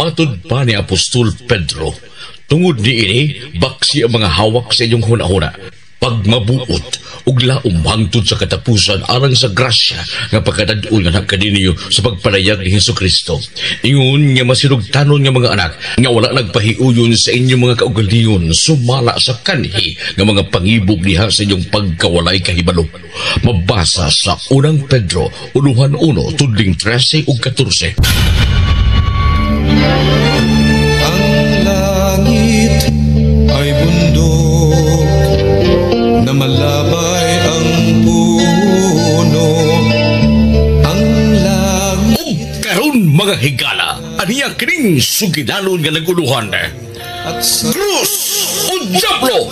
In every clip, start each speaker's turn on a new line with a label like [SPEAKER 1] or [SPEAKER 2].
[SPEAKER 1] Matud pa ni Apostol Pedro, tungod niini, baksi ang mga hawak sa inyong hunahuna, pagmabuot ug laom hangtod sa katapusan alang sa grasya nga pagkadad-on nga nakaninyo sa pagpadayag ni Hesus Kristo. Ingon nga masinugtanon nga mga anak nga wala nagpahiuyon sa inyong mga kaugalingon sumala sa kanhi nga mga pangibog diha sa inyong pagkawalay kahibalo. Mabasa sa Unang Pedro, uluhan 1, tudling 13 ug 14.
[SPEAKER 2] Ang langit ay bundok na malabay ang puno. Ang langit
[SPEAKER 1] Ug karon, mga higala, aniya kining sugilanon nga naguluhan.
[SPEAKER 2] At sa
[SPEAKER 1] Krus o Diablo!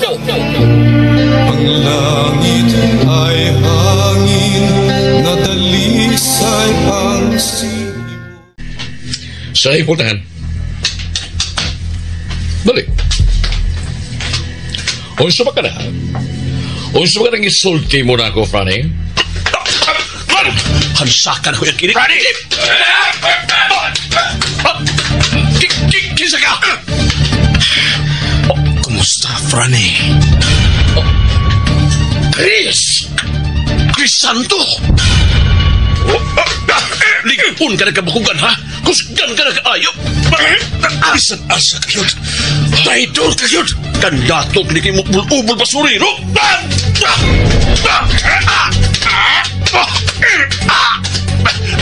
[SPEAKER 2] Ang langit ay hangin na dalisay ang simoy.
[SPEAKER 1] Sa ipultahan. Dali. Unsa ba ka na? Unsa ba ka nang isulti mo na ako, Franny? Hansakan ko yung kini. Franny! Kinsa ka?
[SPEAKER 3] Oh, kumusta, Franny?
[SPEAKER 1] Oh, Chris!
[SPEAKER 3] Chris Santo! Oh, ligpon ka nagkabukugan, ha? Kusgan ka nagkaayo! Bisan asa ka yun! Traidor ka yun! Kandatog ni kay ubol basurero!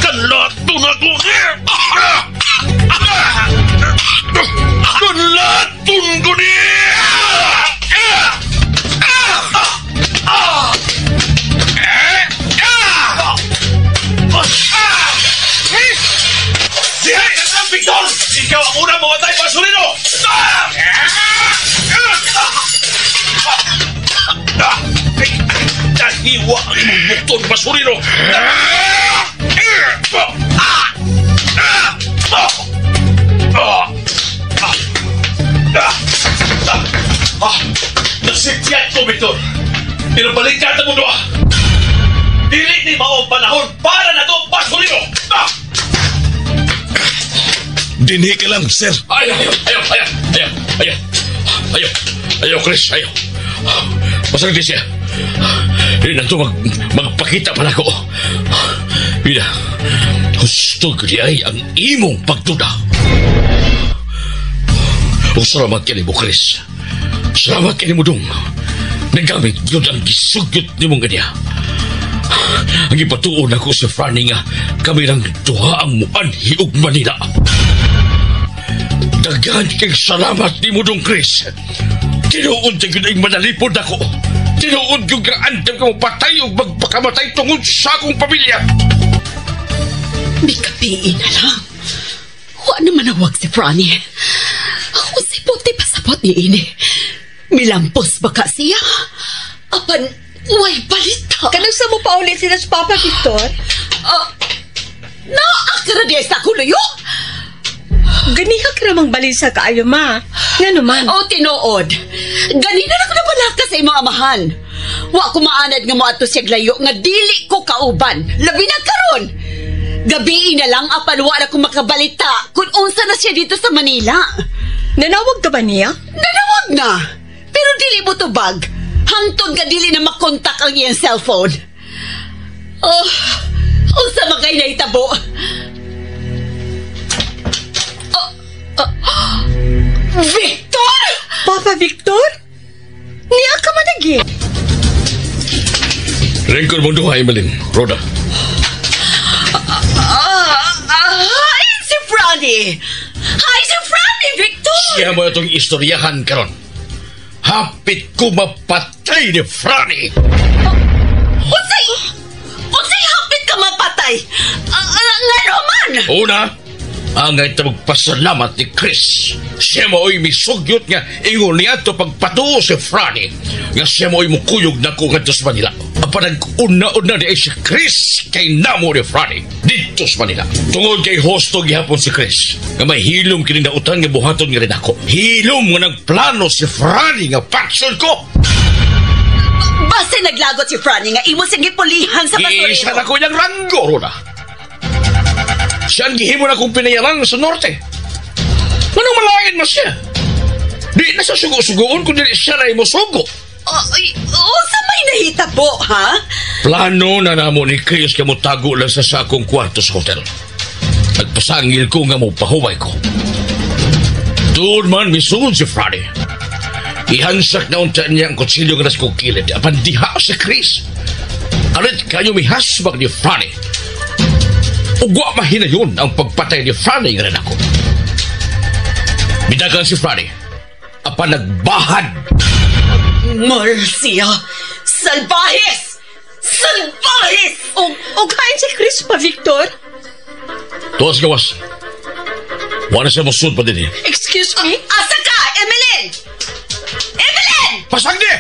[SPEAKER 3] Kanlato na ko! Kanlaton ko ni! Victor! Ikaw ang unang mamatay, basurero! Nahiwa ang imong bukton, basurero! Nasikyat ko, Victor! Pero balikat na mo doa! Dili ni mao ang panahon para na to, basurero!
[SPEAKER 4] Dinhi ka lang, sir.
[SPEAKER 1] Ayaw, ayaw, ayaw, ayaw, ayaw, ayaw, ayaw, Chris, ayaw. Masakit siya. Hindi na ito magpakita pa nako. Ida, husto di ay ang imong pagduda. O salamat kini mo, Chris. Salamat kini mo dong. Nagamit yun ang gisugyot ni mong kanya. Ang ipatuon ako si Franny nga kami lang duha ang muanhi og Manila. Daghan kay salamat ni mo dong, Chris. Tinuod sa gyud ang manalipod ako. Tinuod gyud nga andam ka mo patay og magpakamatay tungod sa akong pamilya.
[SPEAKER 5] Mikapiin na lang. Wa naman nawag si Franny. Ako si puti pasapot ni ini. Milampos ba ka siya? Apan, way balita.
[SPEAKER 6] Kanang mo pa ulit sila sa Papa Victor?
[SPEAKER 5] Naakara diya sa kuluyo?
[SPEAKER 6] Ganiha ka ramang balisa kaayo, ma. Nga naman.
[SPEAKER 5] O, tinuod. Ganina na ko nabalaka sa imong amahan. Wa ko maanad nga moadto siya layo nga dili ko kauban. Labi na karon. Gabii na lang apan wa na ko makabalita kung unsa na siya dito sa Manila.
[SPEAKER 6] Nanawag ka ba niya?
[SPEAKER 5] Nanawag na. Pero dili mo tubag. Hangtod nga dili na makontak ang iyang cellphone. Oh, unsa man kay nahitabo? Oh, oh, Victor!
[SPEAKER 6] Papa Victor? Niya ka managi.
[SPEAKER 1] Ringkod mong duha, Emeline. Roda.
[SPEAKER 5] Hi, si Franny! Hi, si Franny, Victor!
[SPEAKER 1] Siya mo itong istoryahan karon. Hapit ko mapatay ni Franny!
[SPEAKER 5] Unsay! Unsay hapit ka mapatay? Ngano man?
[SPEAKER 1] Una, ang ito magpasalamat ni Chris. Siya mo o'y misugyot nga ingon niya ito pagpatuo si Franny. Nga siya mo o'y mukuyog na ko ngadto sa Manila. Apan nag-una-una ni ay si Chris kay namo ni Franny dito sa Manila. Tungod kay hosto gihapon si Chris nga may hilom kini nautan nga buhaton nga rin ako. Hilom nga nagplano si Franny nga patson ko.
[SPEAKER 5] Basta naglagot si Franny nga imo siyang gipulihan sa basurero.
[SPEAKER 1] Isa na ko niyang ranggo, Roda. Siya ang gihimo na kong pinayaran sa norte. Nganong malain man siya? Di na sa sugo-sugoon kung dili siya na imo sugo.
[SPEAKER 5] Ay, unsa may nahitabo, ha?
[SPEAKER 1] Plano na namo ni Chris nga motago lang sa akong kwarto sa hotel. Nagpasangil ko nga mo pahuway ko. Doon man misud si Franny. Ihansak na unta niya ang kutsilyo nga nas kong kilid. Apan diha si Chris. Alit kayo mihasbag ni Franny. Ugwa mahinayon ang pagpatay ni Franny nga rin ako. Bidagan si Franny. Apan nagbahad.
[SPEAKER 5] Marcia! Salbahes! Salbahes!
[SPEAKER 6] O kain si Chris pa, Victor?
[SPEAKER 1] Tuwas gawas. Wala siya musud pa din eh.
[SPEAKER 6] Excuse me?
[SPEAKER 5] Asa ka, Emeline? Emeline!
[SPEAKER 1] Pasagdi!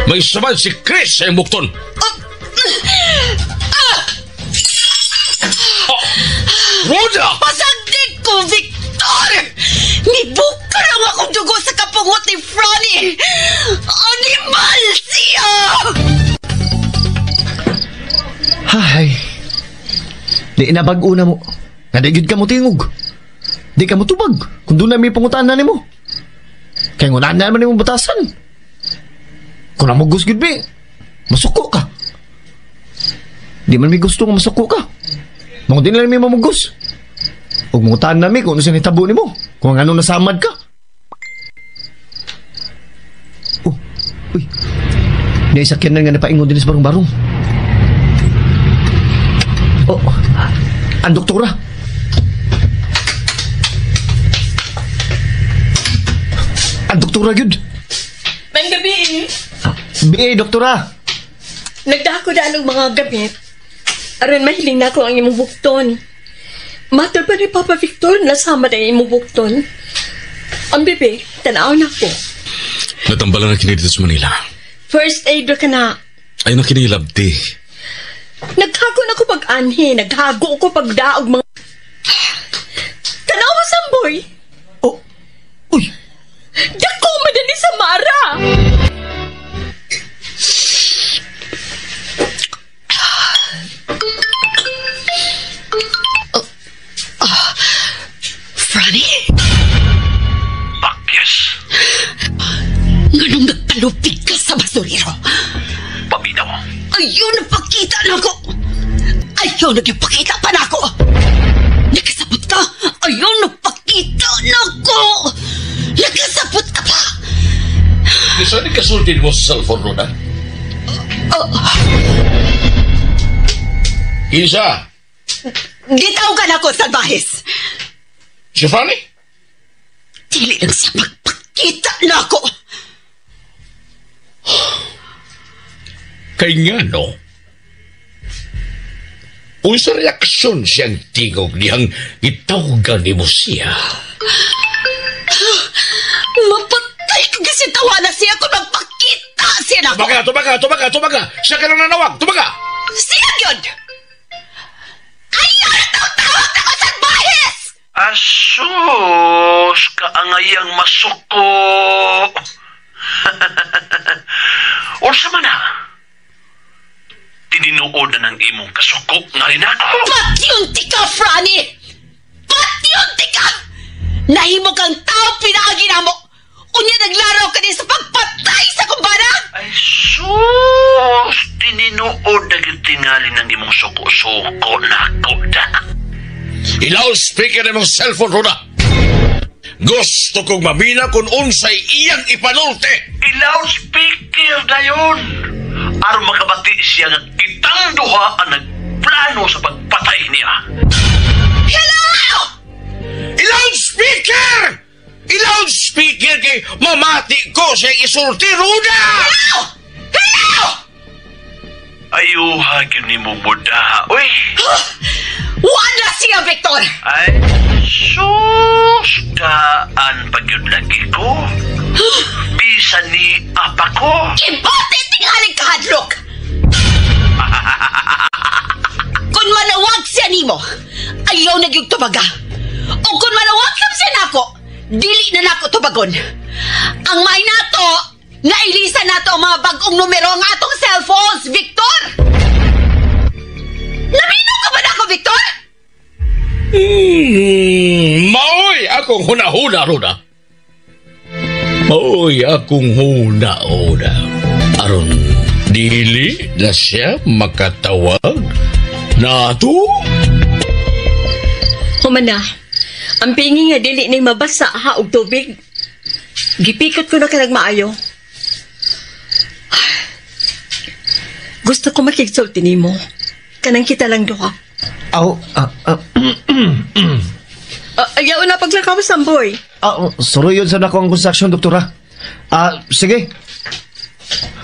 [SPEAKER 1] May samad si Chris sa iyong bukton. Oh, Rhoda!
[SPEAKER 5] Pasagdi ko, Victor! Nibuka lang akong dugo sa kapungot ni Franny! Animal siya!
[SPEAKER 7] Hay. Di na bag-o na mo. Nga di gyud ka mo tingog. Di ka mo tubag. Kung doon na may pangutan na nimo. Kaya ngunan na naman nimo batasan. Kung namugos gyud bi, masuko ka. Di man may gusto nga masuko ka. Mga di na lang may mamugos. Ug mangutan na mi kung ano siya nitabo nimo. Kung ano nasamad ka. Oh, uy. Naisakyan na nga napaingon din sa barong-barong. Oh, ang doktora. Ang doktora gyud.
[SPEAKER 6] May gabi eh.
[SPEAKER 7] Bi, doktora.
[SPEAKER 6] Nagdako na og mga gamit. Aron mahiling na ako ang imong bukton. Matol pa ni Papa Victor, nasama na imong bukton. Ang bebe, tanaw na ko.
[SPEAKER 4] Natambalan na kini dito sa Manila.
[SPEAKER 6] First aid ra ka na.
[SPEAKER 4] Ay na kini labti.
[SPEAKER 6] Naghago na ko pag-anhi, naghago ko pagdaog mga... Tanaw mo, Samboy!
[SPEAKER 7] Oh, uy.
[SPEAKER 6] Dako madali sa Mara!
[SPEAKER 5] Franny?
[SPEAKER 3] Pakyas.
[SPEAKER 5] Nganong nagpalupig ka sa basurero?
[SPEAKER 3] Paminaw.
[SPEAKER 5] Ayaw na pakita na ako! Ayaw na pakita pa na ako! Nakasabot ka! Ayaw na pakita na ako! Nakasabot ka pa!
[SPEAKER 1] Isa ni kasultin mo sa cellphone, Rhoda? Isa,
[SPEAKER 5] Gitaw ka na ako, Salvajes!
[SPEAKER 1] si Franny?
[SPEAKER 5] Dili lang siya magpakita na ako!
[SPEAKER 1] Kay nga no, unsa reaksyon siyang tingog niyang gitawgan ni mo siya?
[SPEAKER 5] Mapatay ko kasi tawa na siya kung magpakita siya na ako!
[SPEAKER 1] Tumaga, tumaga, tumaga, tumaga! Siya ka lang nanawag, tumaga!
[SPEAKER 5] Siya yun! Ayaw na tawag na ko, Salvajes!
[SPEAKER 3] Asus, kaangayang masuko. Unsa man na? Tininuod na ng imong kasuko nga rin ako.
[SPEAKER 5] Patyunti ka, Franny! Patyunti ka! Nahimo kang tao pinaagi na mo! Unya naglaro ka din sa pagpatay sa kumbana!
[SPEAKER 3] Ay sus, tininuod na gyud tingali ng imong suko-suko nako da.
[SPEAKER 1] I-loudspeaker na mong cellphone, Rhoda! Gusto kong mamina kung unsay iyang ipanulte!
[SPEAKER 3] I-loudspeaker na yun. Aron makabati siya nga kitang duha ang nagplano sa pagpatay niya.
[SPEAKER 5] Hello!
[SPEAKER 1] I-loudspeaker! I-loudspeaker kay mamati ko sa isulti, Rhoda!
[SPEAKER 5] Hello! Hello!
[SPEAKER 3] Ayuha gyud nimo muda. Uy!
[SPEAKER 5] Wala siya, Victor!
[SPEAKER 3] Ay, sus, daan pa gyud lagi ko. Bisan ni apa ko.
[SPEAKER 5] Kibote tingaling kahadlok! Kung manawag siya nimo, ayaw na gyud tubaga. O kung manawag sab siya nako, dili na nako tubagon. Ang may nato, nga ilisa nato ang mga bagong numero ang atong cellphones, Victor! Naminaw ka ba nako, Victor?
[SPEAKER 1] Maoy! Ako akong huna-huna, Rona. Maoy akong huna-huna. Aron dili na siya makatawag nato.
[SPEAKER 6] Humana, ang pingi nga dili ni mabasa ha og tubig. Gipikot ko na kanag maayo. Gusto ko makigsulti nimo. Kanang kita lang duha.
[SPEAKER 7] Aw,
[SPEAKER 6] Ayaw na paglakaw, Samboy.
[SPEAKER 7] Sorry yun sa nako ang construction, doktora. Sige.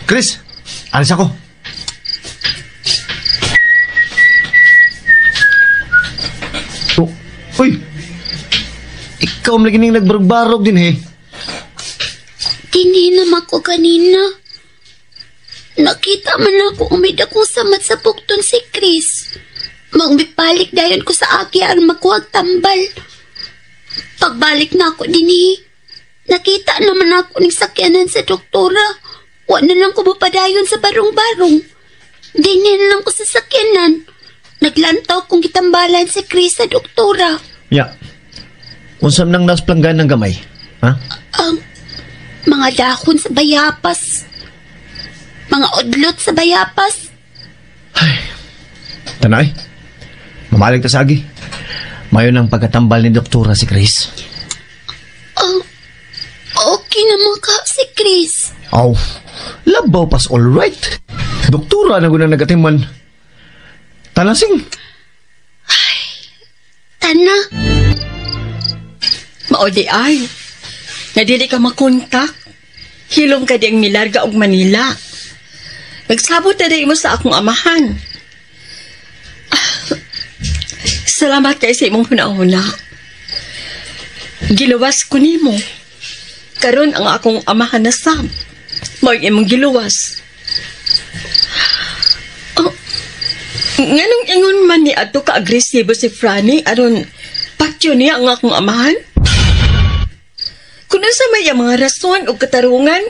[SPEAKER 7] Chris, alis ako. Oh, uy! Ikaw ang lagi ning nagbarog-barog din, he.
[SPEAKER 8] Dinhi naman ko kanina. Nakita man ako ang may dakong samad sa bukton si Chris. Magmipalik dayon ko sa aki aron makuhag tambal. Pagbalik na ako dinhi, nakita naman ako ning sakyanan sa doktora. Wa na lang ko mapadayon sa barong-barong. Dinhi na lang ko sa sakyanan. Naglantaw kong gitambalan si Chris sa doktora.
[SPEAKER 7] Ya. Unsam nang nasplanggan ng gamay? Ha?
[SPEAKER 8] Ang mga dahon sa bayapas. Mga udlot sa bayapas.
[SPEAKER 7] Ay, tanay. Mamalig ta sa agi. Mayon ang pagkatambal ni doktora si Chris.
[SPEAKER 8] Oh, okay naman ka si Chris.
[SPEAKER 7] Aw, labaw pas all right. Doktora na gunang nagatiman. Tanasing.
[SPEAKER 8] Ay, tana.
[SPEAKER 6] Maodi ay. Nadili ka makontak. Hilom ka diyang milarga og Manila. Nagsabot na rin mo sa akong amahan. Salamat kay sa imong hunahuna. Giluwas ko nimo. Karon ang akong amahan na sab. Mao'y imong giluwas. Oh, nganong ingon man ni adto ka agresibo si Franny aron patyo niya ang akong amahan? Kung unsa may ang mga rason o katarungan,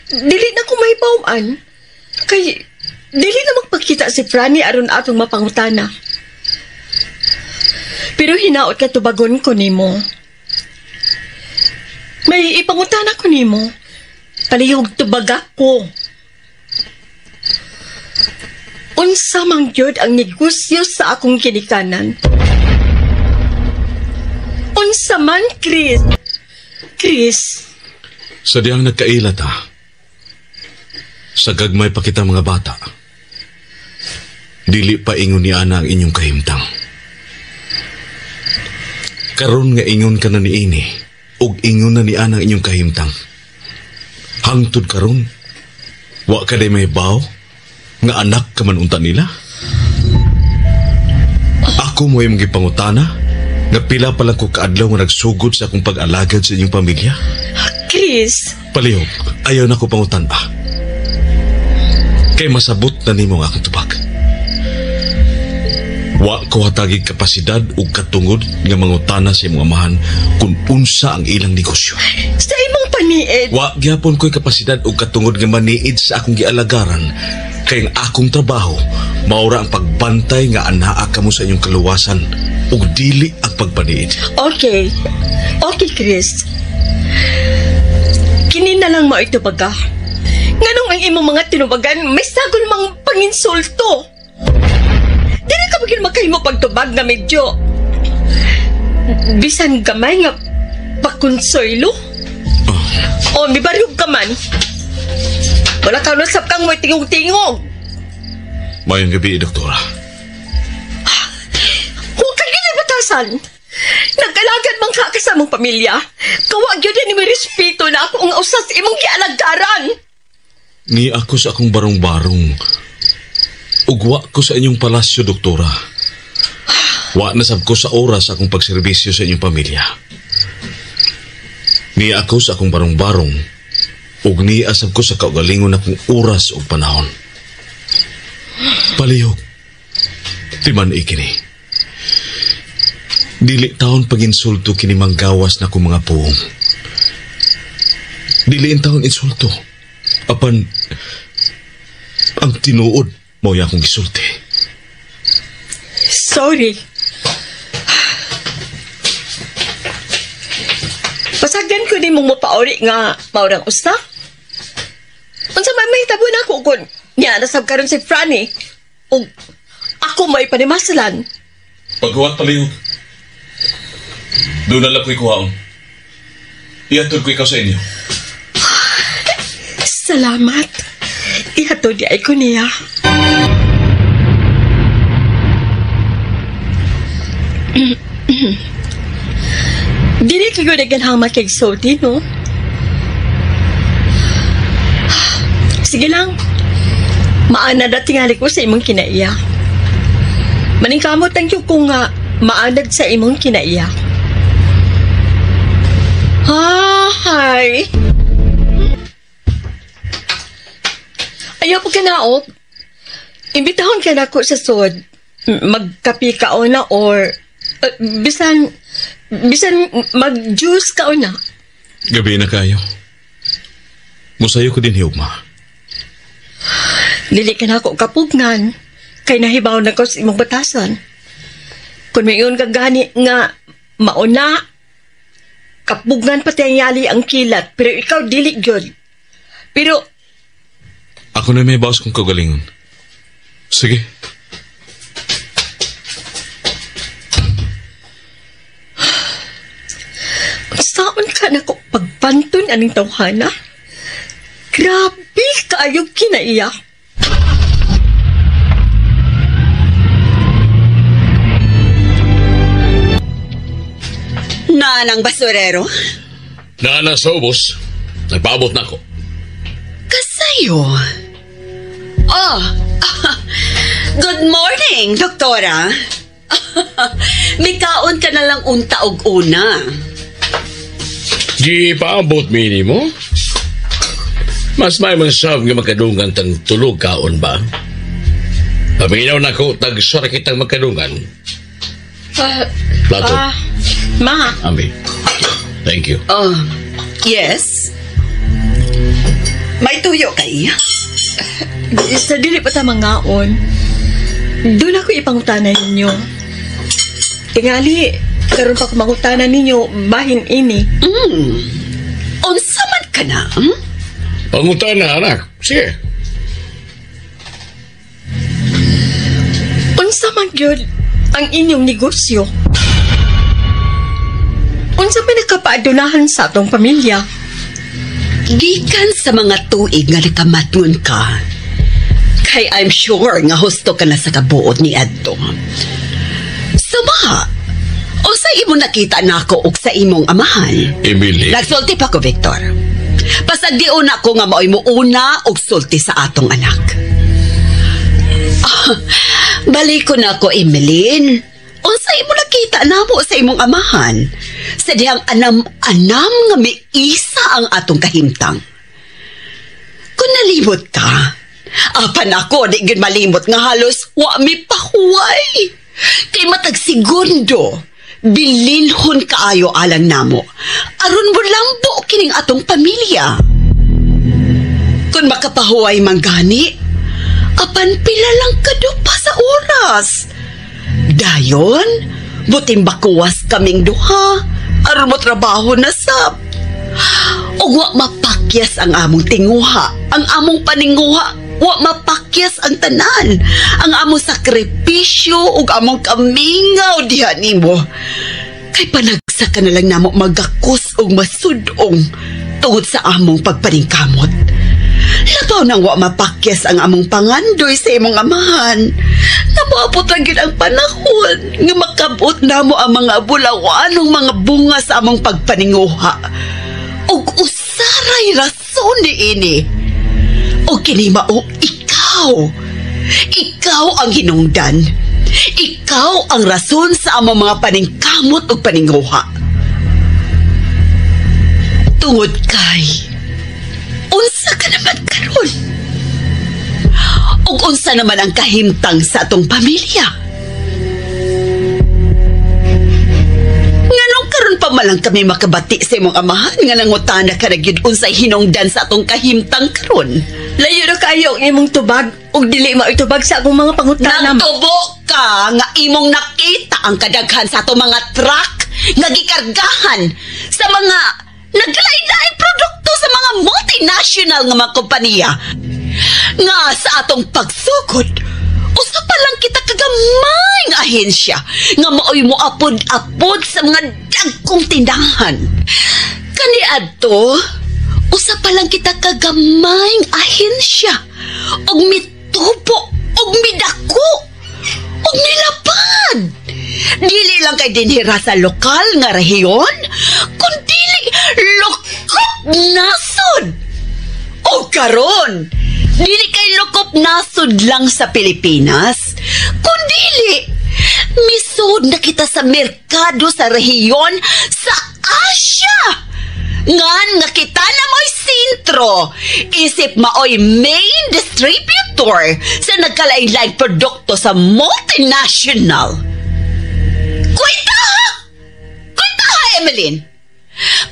[SPEAKER 6] dili na ko mahibaw-an. Kay dili na magpakita si Franny aron atong mapangutana. Pero hinaot ka tubagon ko nimo. May ipangutana ko nimo. Palihog tubaga ko. Unsa man gyud ang negosyo sa akong kinikanan? Unsa man, Chris? Chris?
[SPEAKER 4] Sa diyang nagkaila ta, sa gagmay pa kita mga bata, dili pa ingon ni Ana ang inyong kahimtang. Karon nga ingon ka na ni ini, ug ingon na ni Ana ang inyong kahimtang. Hangtod karon, wa ka day may baw, nga anak ka man unta nila. Ako mo yung gipangutana, nga pila pa lang ko kaadlaw nga nagsugod sa akong pag-alagad sa inyong pamilya.
[SPEAKER 6] Chris!
[SPEAKER 4] Palihog, ayaw na ko pangutan ah. Kay masabot na nimo ang akong tubag. Wa ko hatagig kapasidad ug katungod nga mangutana sa imong amahan kung unsa ang ilang negosyo.
[SPEAKER 6] Sa imong paniid?
[SPEAKER 4] Wa gyapon ko'y kapasidad ug katungod nga maniid sa akong gialagaran kay ang akong trabaho maura ang pagbantay nga anaa kamo sa inyong kaluwasan ug dili ang pagpaniid.
[SPEAKER 6] Okay. Okay, Chris. Kini na lang mao itubaga. Nganong ang imong mga tinubagan may sagol mang panginsulto. Dili ka maging makahimo pagtubag nga medyo bisan gamay nga pakonsuelo. Oh. O mibaryog ka man. Wala ka nusap kang mo'y tingog-tingog.
[SPEAKER 4] Mayong gabi, doktora.
[SPEAKER 6] Huwag ka ginibatasan. Nag-alagad man ka sa among pamilya. Kawa gyud ni may respeto na ako ang usas imong gialagaran.
[SPEAKER 4] Ni ako sa akong barong-barong. Ugwa ko sa inyong palasyo, doktora. Wa nasab ko sa oras akong pagserbisyo sa inyong pamilya. Ni ako sa akong barong-barong. Ug niasab ko sa kaugalingon akong oras ug panahon. Palihog, timan ikini. Dili taon pag-insulto kini manggawas na kong mga puong. Dili taon insulto. Apan, ang tinuod mo'y akong gisulti.
[SPEAKER 6] Sorry. nimong mopaori nga maurang usa? Unsa man mahitabo nako kung niya nasab karon si Franny ug ako may panimasalan.
[SPEAKER 4] Paghuwat palihog. Doon na lang ko'y kuhaon. Ihatod ko ikaw sa inyo.
[SPEAKER 6] Salamat. Ihatod di ay ko niya. Dili ko yun naganhang makigsulti, no? Sige lang. Maanad at tingali ko sa imong kinaiya. Maningkamot ang ko nga maanad sa imong kinaiya. Hi! Ayaw po ka na, oh. Imbitahon ka na ko sa sod. Magkapi ka o na or bisan mag-juice ka o na.
[SPEAKER 4] Gabi na kayo. Musayo ko din hiugma.
[SPEAKER 6] Dili ka na ako kapugnan. Kay nahibaw na ko sa imong batasan. Kung mayon ka gani nga mauna, kapugnan pati ang yali ang kilat. Pero ikaw dili gyud. Pero
[SPEAKER 4] ako na may bawas kong kagalingon. Sige.
[SPEAKER 6] Saan ka na ko pagpanton aning tawhana? Grabe kaayog kinaiya.
[SPEAKER 5] Nanang basurero?
[SPEAKER 1] Nana sa ubos. Nagpaabot na ako.
[SPEAKER 5] Kasayo? Oh, good morning, doktora. Mikaon ka na lang unta og una.
[SPEAKER 1] Di paabot mini mo? Mas may mansab nga makadungan tang tulog kaon ba? Paminaw na ko, tagsara kitang makadungan. Plato.
[SPEAKER 6] Ma.
[SPEAKER 1] Ami. Thank you.
[SPEAKER 5] Oh, yes? May tuyo ka iya?
[SPEAKER 6] Sa dili pa ta mangaon, doon ako ipangutana ninyo. Tingali, karon pa ko mangutana ninyo, bahin ini.
[SPEAKER 5] Unsa man ka na? Hmm?
[SPEAKER 1] Pangutana, anak. Sige.
[SPEAKER 6] Unsa man gyud ang inyong negosyo? Unsa man nakapaadunahan sa atong pamilya?
[SPEAKER 5] Gikan sa mga tuig nga nakamatngon ka, kay I'm sure nga husto ka na sa kabuot ni adto. Suma, o sa imo nakita nako og sa imong amahan?
[SPEAKER 1] Emily.
[SPEAKER 5] Nagsulti pa ko, Victor. Pasagdiuna ko nga maoy mo una og sulti sa atong anak. Balik ko na ko, Emeline. Unsa imo nakita namo sa imong amahan? Sa dihang anam-anam nga miisa ang atong kahimtang. Kung nalimot ka, apan ako di gyud malimot nga halos wa mi pahuway. Kay matag segundo, bilinhon kaayo alang namo. Aron mo lambo kining atong pamilya. Kung makapahuway man gani, apan pila lang kadupa sa oras. Dayon, buting bakuwas kaming duha, aron mo trabaho na sab. Ug wa mapakyas ang among tinguha, ang among paninguha, wa mapakyas ang tanan, ang among sakripisyo ug among kamingaw diha nimo. Kay panagsa ka na lang namo magakos ug masudong tungod sa among pagpaningkamot. Labaw nang wa mapakyas ang among pangandoy sa imong amahan. Namuabot lang yun ang panahon nga makabot namo ang mga bulawanong mga bunga sa among pagpaninguha. Ug usaray rason ni ini. O kini mao ikaw. Ikaw ang hinungdan. Ikaw ang rason sa among mga paningkamot ug paninguha. Tungod kay unsa ka naman karon? Ug unsa naman ang kahimtang sa atong pamilya? Nganong karon pa man lang kami makabati sa imong amahan nga nangutana ka na gyud unsay hinungdan sa atong kahimtang karon?
[SPEAKER 6] Layo na kayo ang imong tubag ug dili maitubag sa akong mga pangutana.
[SPEAKER 5] Nagtubo ka nga imong nakita ang kadaghan sa atong mga truck nga gikargahan sa mga Naglain-laing produkto sa mga multinational nga mga kompanya. Nga sa atong pagsugod, usa pa lang kita kagamay nga ahensya nga maoy moapod-apod sa mga dagkong tindahan. Kaniadto, usa pa lang kita kagamay nga ahensya og mitubo og midako og nilapad. Dili lang kay dinhira sa lokal nga rehiyon, kundi lokop nasod. O karon, dili kay lokop nasod lang sa Pilipinas, kundili misod na kita sa merkado sa rehiyon sa Asia. Ngan nga kita na mo'y sentro, isip maoy main distributor sa nagkalain-laing produkto sa multinational. Kwenta ha! Kwenta ha, Emeline!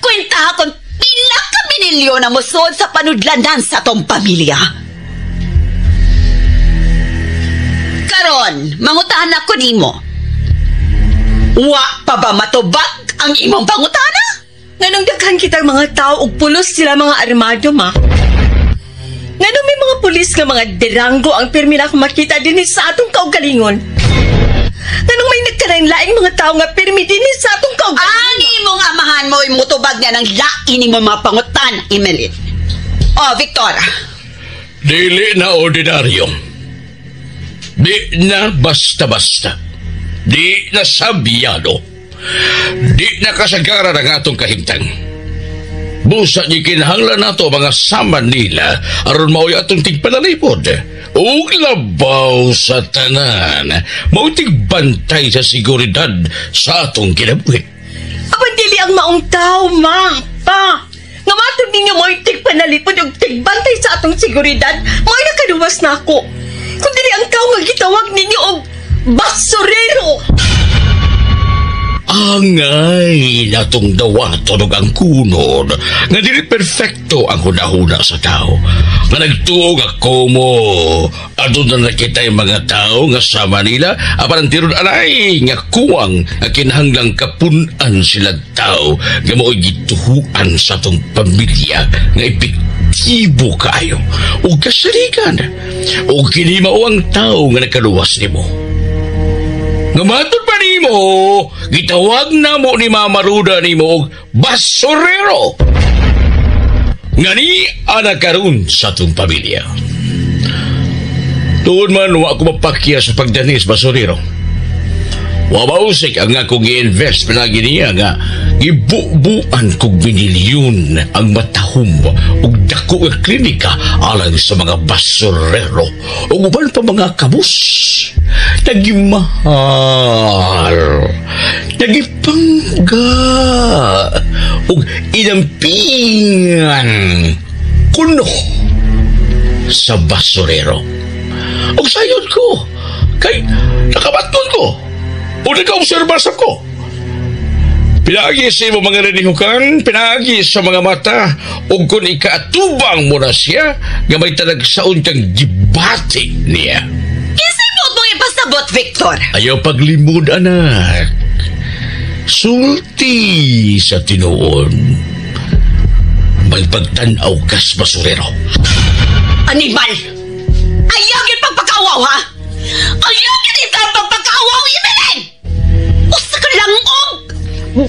[SPEAKER 5] Kwenta ha kung pila ka minilyon na musod sa panudlanan sa tong pamilya. Karon, mangutahan ako nimo. Wa pa ba matubag ang imong pangutana?
[SPEAKER 6] Nganong daghan kitang mga tao og pulos sila mga armado, ma? Nganong may mga pulis nga mga derango ang pirmi na akong makita dinhi sa atong kaugalingon? Nganong may nagkalain-laing mga tao nga pirmi dinhi sa atong kaugalingon?
[SPEAKER 5] Ang imong amahan mo mutubag niya ng lain imong mga pangutan, Emeline. Oh, Victor.
[SPEAKER 1] Dili na ordinaryo. Di na basta-basta. Di na sabyado. Di na kasagaran ang atong kahimtang. Busa ni kinahanglan nato mga sama nila aron mao'y atong tigpanalipod. Ug labaw sa tanan, mao'y tigbantay sa seguridad sa atong kinabuhi.
[SPEAKER 6] Apan dili ang maong tao, ma, pa. Nga matod ninyo mao'y tigpanalipod ug tigbantay sa atong seguridad, mao'y nakaluwas na ako. Kung dili ang tao nga gitawag ninyo og basurero.
[SPEAKER 1] Angay natong dawaton og ang kunod nga dili perfecto ang hunahuna sa tao. Nga nagtuo nga komo aduna na kita'y mga tao nga sama nila apan ang tiron alay nga kuwang nga kinahanglang kapun-an sila tao nga mao'y gituhuan sa atong pamilya nga epektibo kaayo ug kasaligan ug kini mao ang tao nga nakaluwas nimo. Nga matod pa nimo, gitawag na mo ni Mama Ruda nimo og basurero. Nga ni ana karon sa atong pamilya. Tuon man wa ko mapakya sa pagdanis basurero. Wa mausik ang akong gi-invest pinagi niya nga gibubuan kog binilyon ang matahom ug dako nga klinika alang sa mga basurero ug uban pa mga kabus. Nagimahal, nagipangga ug inampingan kuno sa basurero. Ug sayon ko kay nakabaton ko o nakaobserba sa ko. Pinagi sa imong mga rinihukan, pinagi sa mga mata, ug kung ikaatubang mo na siya, nga may talagsaon kang gibati niya.
[SPEAKER 5] Kinsay mo mong ipasabot, Victor?
[SPEAKER 1] Ayaw paglimod, anak. Sulti sa tinuon. May pagtanaw kas basurero.
[SPEAKER 5] Animal! Ayaw yun pagpakaawaw, ha? Ayaw yun ito ang pagpakaawaw, Emeline! Usa ka lang og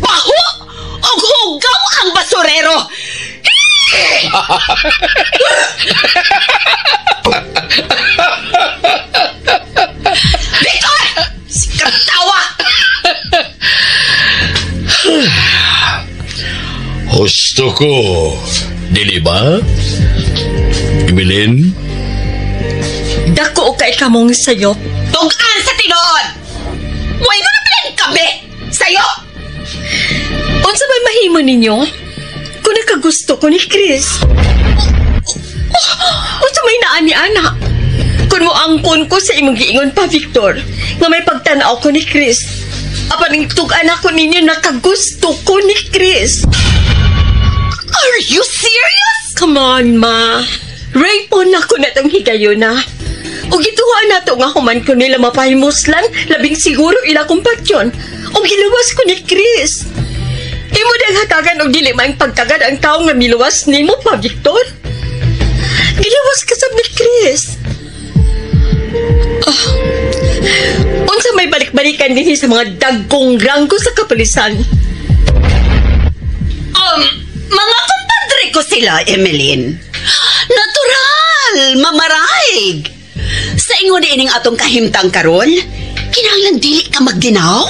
[SPEAKER 5] baho og hugaw ang basurero! Victor! Sikat tawa!
[SPEAKER 1] Husto ko, dili ba? Emeline?
[SPEAKER 6] Dako kay kamong sayop.
[SPEAKER 5] Tugan sa tinuod! Way mo na bilang kabi! Sayo!
[SPEAKER 6] Unsa may mahimo ninyo? Kung nakagusto ko ni Chris. Unsa may naa ni ana? Kung moangkon ko sa imong giingon pa, Victor, nga may pagtan-aw ko ni Chris. Apan ang tug-an ako ninyo, nakagusto ko ni Chris.
[SPEAKER 5] Are you serious?
[SPEAKER 6] Come on, ma. Rape po na ko na itong higayon na. O gituha na to nga human ko nila mapahimuslan, labing siguro ila kumpatyon. O giluwas ko ni Chris. Imo dang hatagan og dili maayong pagtagad ang tawo nga miluwas nimo pa, Victor. Giluwas ka sab ni Chris. Unsa may balik-balikan dinhi sa mga dagkong ranggo sa kapulisan?
[SPEAKER 5] Mga kumpadre ko sila, Emeline. Natural, mamaraig. Sa ingon ining atong kahimtang karon, kinahanglan dili ka magginaw.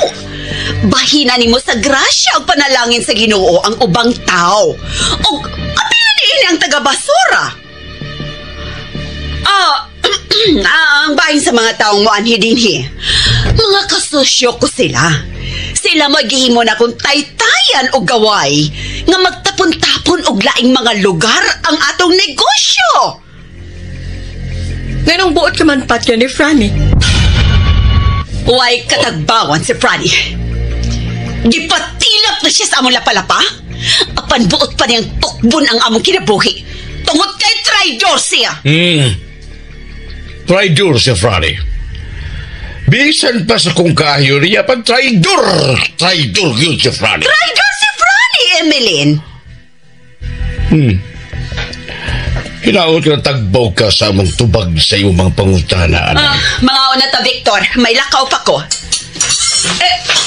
[SPEAKER 5] Bahina nimo sa grasya ug panalangin sa Ginoo ang ubang tao. Og apila niini ang taga-basura. Ang bahin sa mga taong moanhi dinhi. Mga kasosyo ko sila. Sila maghihimo na kung taytayan o gaway nga magtapon-tapon og laing mga lugar ang atong negosyo.
[SPEAKER 6] Nganong buot ka man patyo ni Franny?
[SPEAKER 5] Way katagbawan si Franny. Gipatilap na siya sa among lapalapa. Apan buot pa niyang tukbon ang among kinabuhi. Tungod kay traidor siya.
[SPEAKER 1] Traidor siya, Franny. Bisan pa sa kong kahayo niya, pag traidor! Traidor yun si Franny.
[SPEAKER 5] Traidor si Franny, Emeline.
[SPEAKER 1] Hinaot ka na tagbaw ka sa among tubag sa iyong mga pangutana, anak.
[SPEAKER 5] Mga una ta, Victor. May lakaw pa ko.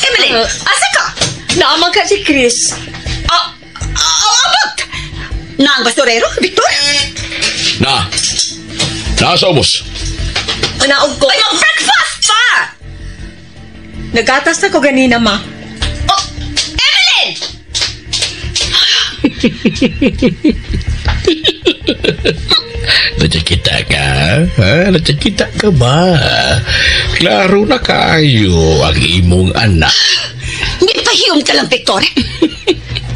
[SPEAKER 5] Emeline, asa ka?
[SPEAKER 6] Naamang ka si Chris.
[SPEAKER 5] Abot! Na ang basurero, Victor?
[SPEAKER 1] Na. Nasa ubos.
[SPEAKER 6] Manaog ko.
[SPEAKER 5] Ay, mag-breakfast pa!
[SPEAKER 6] Nagatas na ko ganina, ma.
[SPEAKER 5] Oh, Emeline!
[SPEAKER 1] Nakikita ka? Ha? Nakikita ka ba? Klaro na kayo ang imong anak.
[SPEAKER 5] Ngipahiyom ka lang, Victor.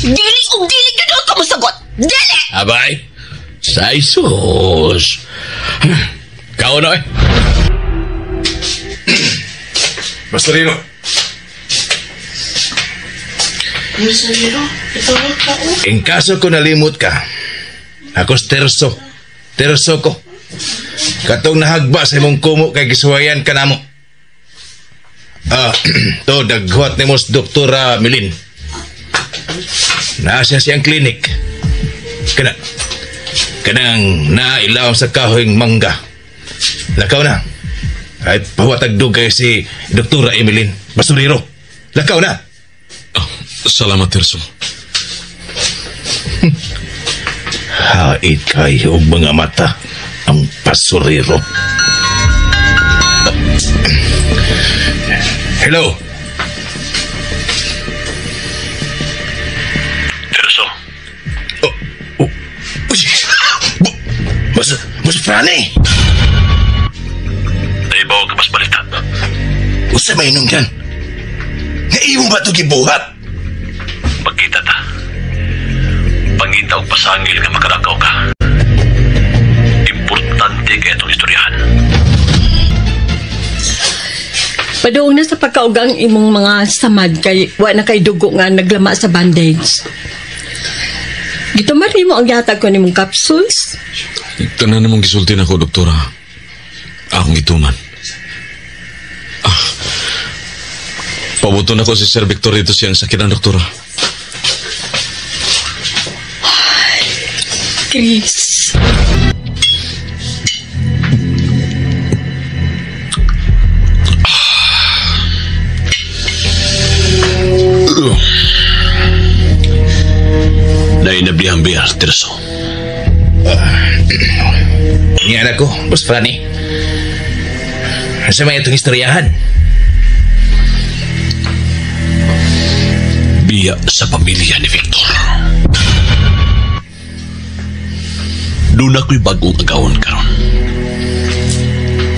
[SPEAKER 5] Dili og dili gud ka mosagot. Dili!
[SPEAKER 1] Abay, sa Isus. Kao na eh.
[SPEAKER 4] Basurero.
[SPEAKER 9] Basurero, itawag ka o.
[SPEAKER 4] In kaso ko nalimot ka, ako terso. Terso ko. Katong nahagba sa imong kumo kay gisuwayan ka namo. To daghuat nimo sa Doktora Milin. Naa siya siyang klinik. Kanang nailaw sa kahoyng mangga. Lakaw na. Ay, pahuwatag dugay si Doktora Emeline. Basurero. Lakaw na.
[SPEAKER 3] Oh, salamat, Terso.
[SPEAKER 4] Hait kayo mga mata ang basurero. Hello.
[SPEAKER 3] Terso.
[SPEAKER 4] Oh. Mas Franny.
[SPEAKER 3] Naibaw ka mas balita.
[SPEAKER 4] Usa may nung yan. Naimo ba ito gibuhat?
[SPEAKER 3] Magkita ta. Pangita og pasangil nga makalakaw ka. Importante kay itong istoryahan.
[SPEAKER 6] Paduong na sa pagkaugang imong mga samad kay wa na kay dugo nga naglama sa bandage. Gitumar nimo ang gihatag ko nimong capsules.
[SPEAKER 3] Tanan namang gisulti nako, doktora. Akong gituman. Pabuto na ko si Sir Victor dito siyang sakitan, doktora.
[SPEAKER 6] Ay, Chris.
[SPEAKER 3] Nainablihang biyar, Terso.
[SPEAKER 4] Nga na ko, Boss Franny. Sa may itong istoryahan.
[SPEAKER 3] Biya sa pamilya ni Victor. Doon ako'y bagong agawon karon.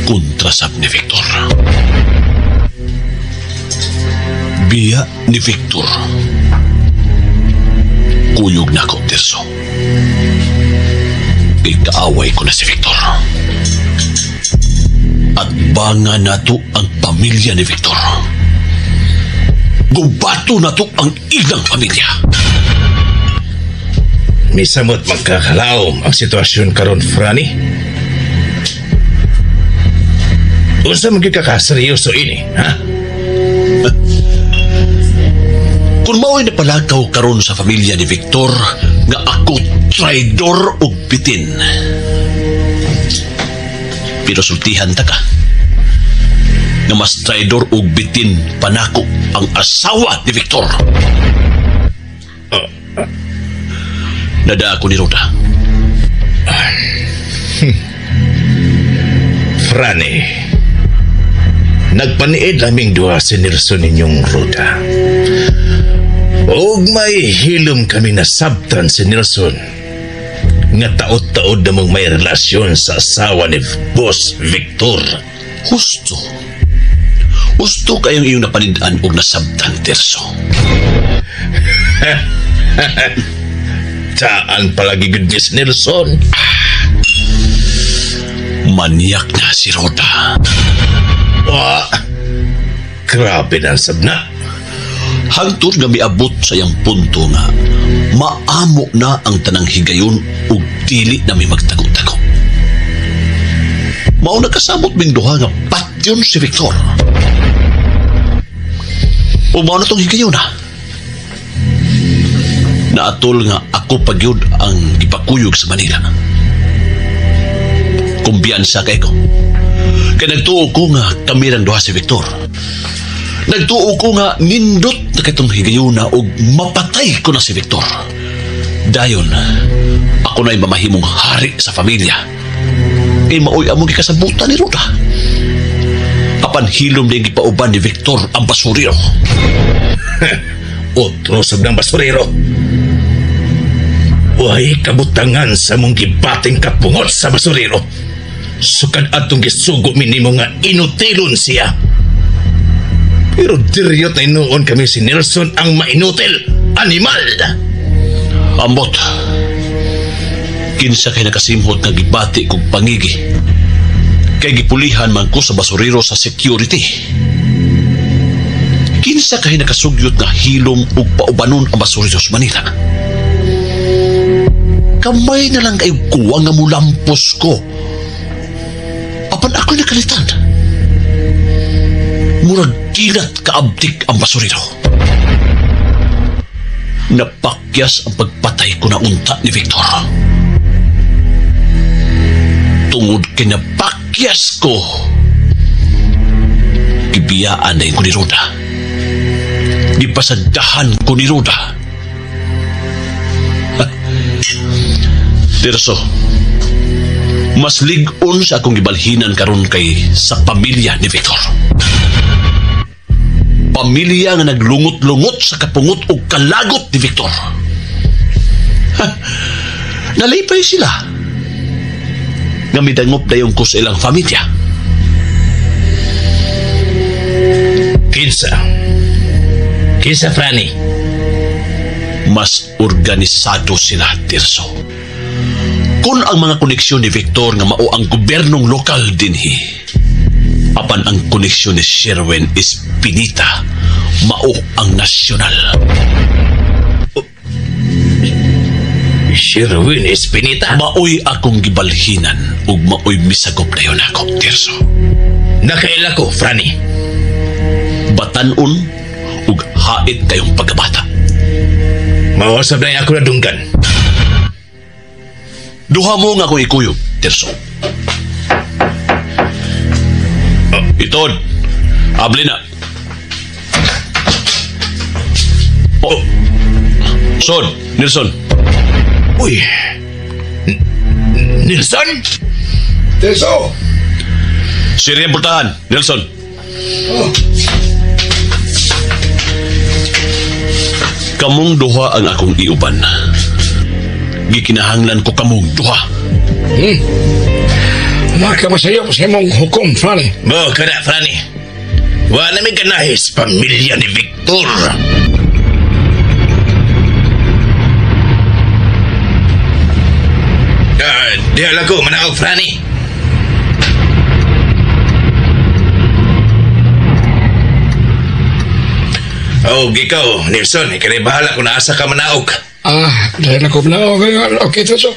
[SPEAKER 3] Kontra sab ni Victor. Biya ni Victor. Kuyog na ko, Terso. Ikaaway ko na si Victor. At banga nato ang pamilya ni Victor. Gubato na to ang ilang pamilya.
[SPEAKER 4] Misamot magkakalawom ang sitwasyon karon, Franny. Unsa man gyud ka kaseryoso ini, ha?
[SPEAKER 3] Kung mao'y napalakaw karon sa pamilya ni Victor nga ako traidor og bitin. Pero sultihan ta ka nga mas traidor og bitin panako ang asawa ni Victor. Nada ako ni Roda.
[SPEAKER 4] Franny, nagpaniid laming duha si Nelson ninyong Roda. Og may hilom kami nasabtan si Nelson nga taod-taod na mong may relasyon sa asawa ni Boss Victor.
[SPEAKER 3] Husto. Husto kayong iyong napanidaan og nasabtan, Terso.
[SPEAKER 4] Taan palagi gud ni Nelson.
[SPEAKER 3] Manyak na si Roda.
[SPEAKER 4] Wa, grabe na ang sabna.
[SPEAKER 3] Hangtod nga miabot sa iyang punto nga maamo na ang tanang higayon ug dili na mi magtago-tago. Mao nagkasabot ming duha nga patyon si Victor. Ug mao na tong higayon na. Naatol nga ako pagyud ang gipakuyog sa Manila. Kumbiyansa kay ko. Kay nagtuo ko nga kami lang duha si Victor. Nagtuo ko nga nindot na kitong higayuna og mapatay ko na si Victor. Dayon, ako na'y mamahimong hari sa pamilya. Kay maoy among gikasabutan ni Roda. Apan hilom na gipauban ni Victor ang basurero.
[SPEAKER 4] Otro sab ng basurero. Uhay kabutangan sa mong gibating kapungot sa basurero. Sukad atong gisugo minimo nga inutilon siya. Pero diryot na inuon kami si Nelson ang mainutil. Animal!
[SPEAKER 3] Ambot. Kinsa kay nakasimhot nga gibati kog pangigi. Kay gipulihan man ko sa basurero sa security. Kinsa kay nakasugyot nga hilom ug paubanon ang basurero sa Manila. Kamay na lang kayo kuwa nga mulampos ko. Apan ako'y nakalitan. Murag kilat kaabtik ang basurero. Napakyas ang pagpatay ko na unta ni Victor. Tungod kay napakyas ko, gibiyaan na ko ni Roda. Gipasagdahan ko ni Roda. Tirso, mas lig-on sa akong gibalhinan karon kay sa pamilya ni Victor. Pamilya nga naglungot-lungot sa kapungot o kalagot ni Victor. Ha, nalipay sila. Nga midangop dayon ko sa ilang pamilya.
[SPEAKER 4] Kinsa? Kinsa, Franny?
[SPEAKER 3] Mas organisado sila, Tirso. Kung ang mga koneksyon ni Victor nga mao ang gobyernong lokal dinhi, apan ang koneksyon ni Sherwin Espinita mao ang nasyonal.
[SPEAKER 4] Sherwin Espinita?
[SPEAKER 3] Maoy akong gibalhinan ug maoy misagop na yun ako, Tirso.
[SPEAKER 4] Nakaila ko, Franny.
[SPEAKER 3] Batanon ug hait kayong pagkabata.
[SPEAKER 4] Mawasab na ako na dunggan.
[SPEAKER 3] Duha mo nga akong ikuyog, Tirso. Itod, abli na. Oh. Son, Nelson.
[SPEAKER 4] Uy. Nelson?
[SPEAKER 10] Tirso!
[SPEAKER 3] Siriyang pultahan, Nelson.
[SPEAKER 10] Oh.
[SPEAKER 3] Kamong duha ang akong iuban. Gikinahanglan ko kamong duha.
[SPEAKER 10] Nakamasayop sa imong hukom, Franny.
[SPEAKER 4] Mo, kada, Franny. Wala may ganahis pamilya ni Victor. Diha lang ko, manaog, Franny. Oh, ikaw, Nelson, ikaw bahala kung naasa ka manaog.
[SPEAKER 10] Ah, dahil ako manaog. Okay, Tirso.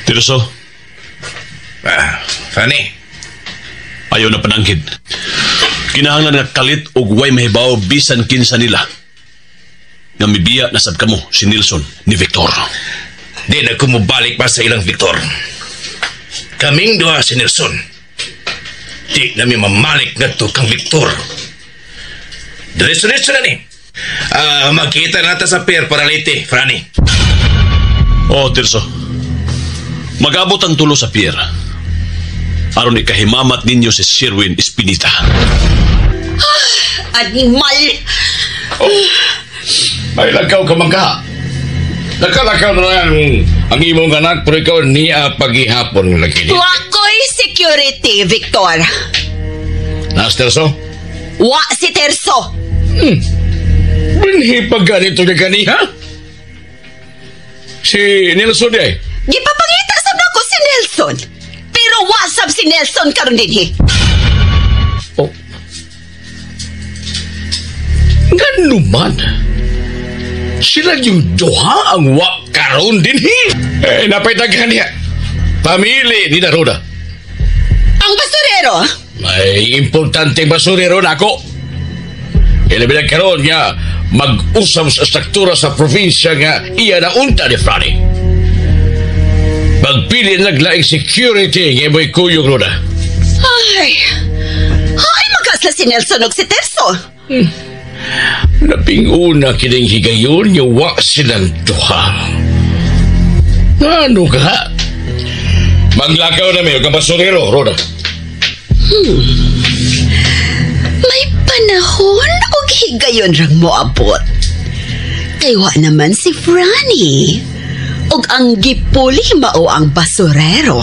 [SPEAKER 3] Tirso.
[SPEAKER 4] Ah, Franny.
[SPEAKER 3] Ayaw na panangkid. Kinahanglan nga kalit og way mahibaw bisan kinsa nila. Nga mibiya na sab kamo si Nelson ni Victor.
[SPEAKER 4] Di na kumubalik pa sa ilang Victor. Kaming duha si Nelson. Di na mi mamalik ngadto kang Victor. Diretso-diretso na ni. Magkita na ta sa pier para late, Franny.
[SPEAKER 3] Oh, Tirso. Mag-abot ang tulo sa pier. Aron ikahimamat ninyo si Sherwin Espinita.
[SPEAKER 5] Animal!
[SPEAKER 10] Oh, may lakaw ka man ka. Nakalakaw na lang ang imong anak pero ikaw niya paghihapon lagi.
[SPEAKER 5] Wa ko'y security, Victor.
[SPEAKER 10] Nas, Terso?
[SPEAKER 5] Wa si Terso.
[SPEAKER 10] Binhi pa ganito ka ganiha? Si Nelson di ay?
[SPEAKER 5] Gipapangita sab nako si Nelson. Pero wa sab si Nelson karon dinhi.
[SPEAKER 10] Oh. Ngano man? Sila yung duha ang wa karon dinhi. Eh, napay daghan niya. Pamili ni Daroda.
[SPEAKER 5] Ang basurero?
[SPEAKER 10] May importanteng basurero nako. Ilabi na karon nga mag-usap sa struktura sa probinsya nga iya na unta ni Franny. Pagpili naglaing security nga imoy kuyog Roda.
[SPEAKER 5] Ay, ay magkasla si Nelson og si Terso.
[SPEAKER 10] Labing una kining higayon nga wa silang duha. Ano ka? Maglakaw na may ang basurero, Roda.
[SPEAKER 5] May panahon og higayon rang moabot. Kay wa naman si Franny. Og ang gipuli mao ang basurero.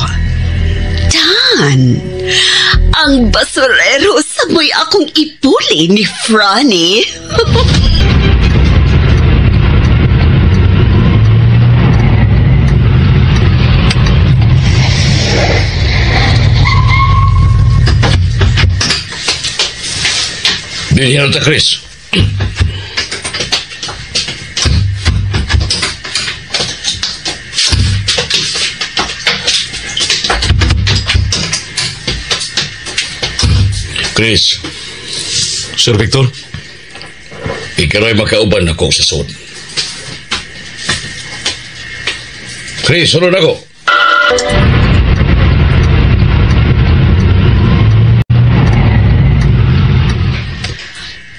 [SPEAKER 5] Dan, ang basurero sa mo'y akong ipuli ni Franny.
[SPEAKER 10] Dinhi na ta, Chris. Chris.
[SPEAKER 3] Sir Victor?
[SPEAKER 10] Ikaw ay makauban ako sa sud. Chris, sunod ako.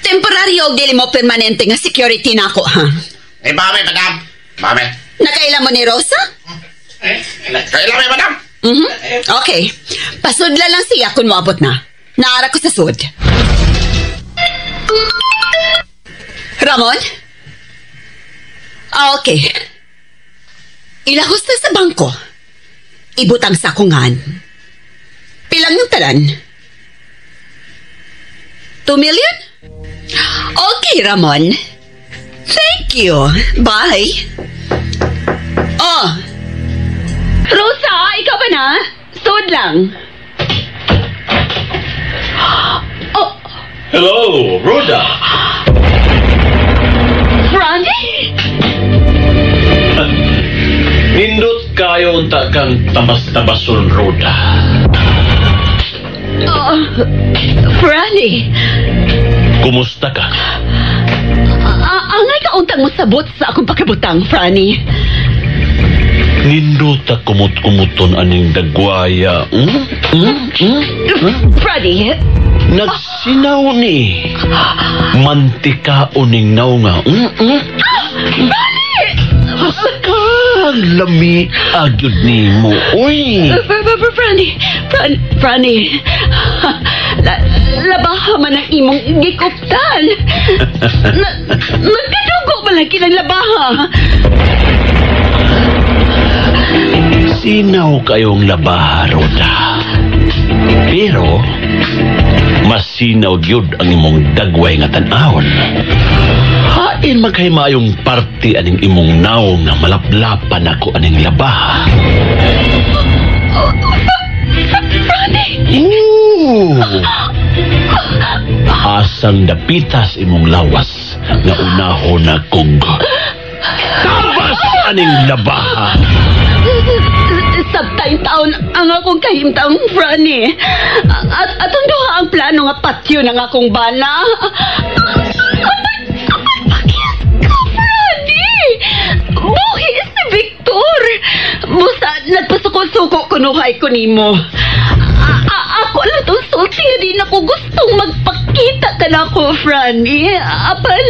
[SPEAKER 5] Temporaryo og dili mo permanente nga security na ako, ha?
[SPEAKER 11] Eh, mame, madam. Mame.
[SPEAKER 5] Nakaila mo ni Rosa?
[SPEAKER 11] Eh, nakaila mi, madam.
[SPEAKER 5] Mm-hmm. Okay. Pasudla lang siya kung moabot na. Naara ko sa sud. Ramon? Ah, okay. Ilahos na sa bangko. Ibutang sa kungan. Pilang yung talan? 2 million? Okay, Ramon. Thank you. Bye. Oh. Rosa, ikaw ba na? Sud lang. Oh.
[SPEAKER 3] Hello, Rhoda.
[SPEAKER 5] Franny?
[SPEAKER 3] Nindot kayo unta kang tabas-tabason, Rhoda.
[SPEAKER 5] Oh, Franny.
[SPEAKER 3] Kumusta ka?
[SPEAKER 5] Angay kauntang mo sabot sa akong pakibutang, Franny.
[SPEAKER 3] Nindot kumut-kumuton aning dagwaya.
[SPEAKER 5] Franny.
[SPEAKER 3] Nagsinaw ni. Mantika uning naunga.
[SPEAKER 5] Franny!
[SPEAKER 3] Haskang lami agyud ni mo. Uy!
[SPEAKER 5] Franny! Franny! Labaha man ang imong gikuptan. Nagkadugo man lang kinang labaha.
[SPEAKER 3] Sinaw kayong labaha, Roda. Pero, masinaw gyud ang imong dagway nga tan-awon. Hain magkay maayong parte aning imong naong na malaplapan ako aning labaha.
[SPEAKER 5] Franny!
[SPEAKER 3] Ooh! Asang dapitas imong lawas nga unahon na kog tabas aning labaha.
[SPEAKER 5] Sabtay taon ang akong kahimtang, Franny. At atong duha ang plano nga patyo ng akong bana. Apan pakis ka, Franny! Nagpasuko-suko kunuhay ko nimo. Ako lang itong sulti, di na ko gustong magpakita ka na ako, Franny. Apan...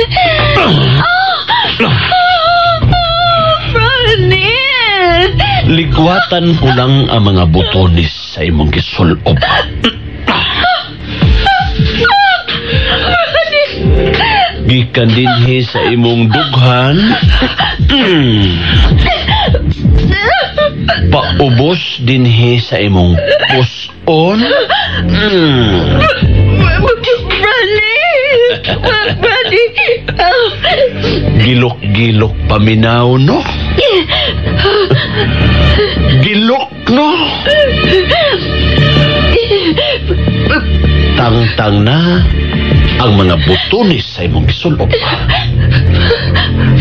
[SPEAKER 5] Franny!
[SPEAKER 3] Ligwatan ko lang ang mga botones sa imong gisulob. Gikan dinhi sa imong dughan. Paubos dinhi sa imong puson.
[SPEAKER 5] Franny! Franny!
[SPEAKER 3] Gilok-gilok paminaw, no? Gilok, no? Tangtang na ang mga butones sa imong gisulob.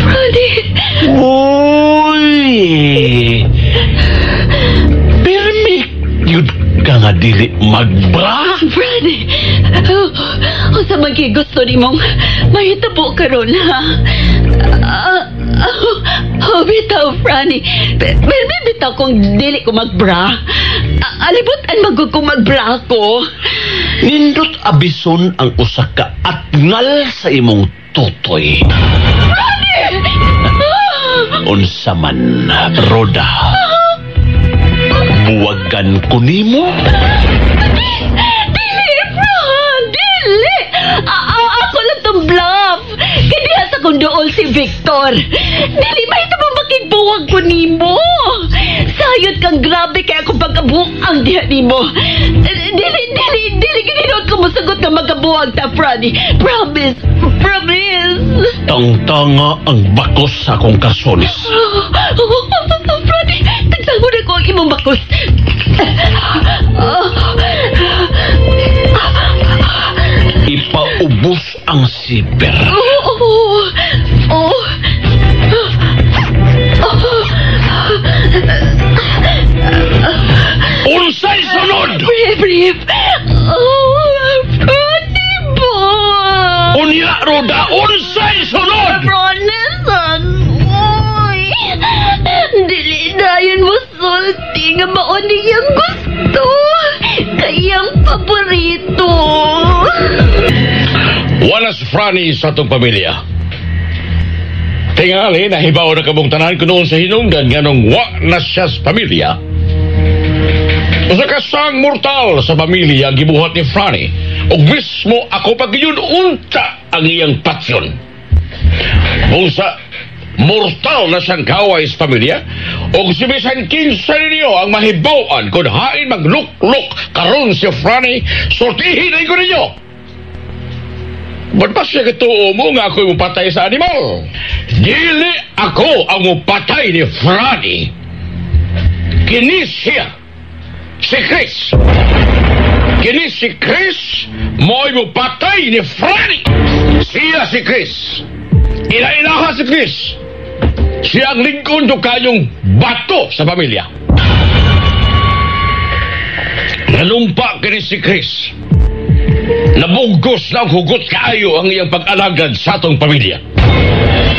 [SPEAKER 5] Franny!
[SPEAKER 3] Uy! Pirmi yun ka nga dili magbra?
[SPEAKER 5] Franny! Unsa man kay gusto nimong mahitabo karon, ha? Bitaw, Franny. Pirmi bitaw kung dili ko magbra. Alibot-an magug kung magbra ko.
[SPEAKER 3] Nindot abison ang usa ka atngal sa imong tutoy. Unsa man, Roda. Buwagan ko nimo?
[SPEAKER 5] Dili, Fran! Dili! Ako lang tong bluff. Kaya sa kong dool si Victor. Dili ba ito mo makigbuwag ko nimo? Sayot kang grabe kaya akong pagkabuang diha nimo. Dili, dili, dili gininod ko mosagot nga magkabuwag ta, Franny. Promise, promise.
[SPEAKER 3] Tangtanga ang bakos sa akong karsonis.
[SPEAKER 5] Franny, tagsangon ako ang imong bakos.
[SPEAKER 3] Ipaubos ang siper.
[SPEAKER 5] Oo.
[SPEAKER 3] Unsay sunod?
[SPEAKER 5] Brief, brief. Oh, Franny boy.
[SPEAKER 3] Unya, Roda, unsay sunod?
[SPEAKER 5] Pronesan. Uy. Dili dayon mo sulti nga mao niyang gusto. Kayang paborito.
[SPEAKER 1] Wala si Franny sa atong pamilya. Tingali, nahibaw na kabong tanan ko noon sa hinungdan nganong wa na siya sa pamilya. Usa ka sang mortal sa pamilya ang gibuhat ni Franny. Ug mismo ako pag yun unta ang iyang patsyon. Busa, mortal na siyang kaway sa pamilya. Ug si bisan kinsa ninyo ang mahibaw-an kung hain maglukluk karon si Franny, sortihin na ko ninyo. Ba't ba siya katuo mo nga ako'y mupatay sa animal? Dili ako ang mupatay ni Franny. Kini siya, si Chris. Kini si Chris, mo'y mupatay ni Franny. Siya si Chris. Ila-ilaha si Chris. Siya ang lingkod do kayong bato sa pamilya. Nanumpa kini si Chris. Nabugos na ang hugot kaayo ang iyang pag-alagad sa atong pamilya.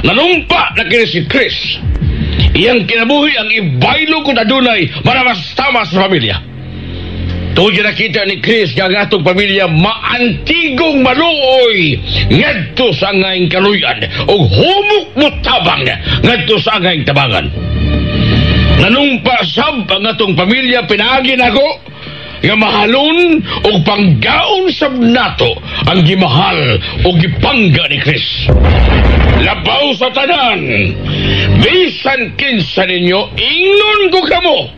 [SPEAKER 1] Nanumpa na kini si Chris. Iyang kinabuhi ang ibaylo kung adunay maramastama sa pamilya. Tungod nakita ni Chris nga ang atong pamilya maantigong maluoy ngadto sa angayng kaluyan ug humok motabang ngadto sa angayng tabangan. Nanumpa sab ang atong pamilya pinaagi nako nga mahalon og panggaon sab nato ang gimahal o gipangga ni Chris. Labaw sa tanan, bisan kinsa ninyo ingnon ko kamo,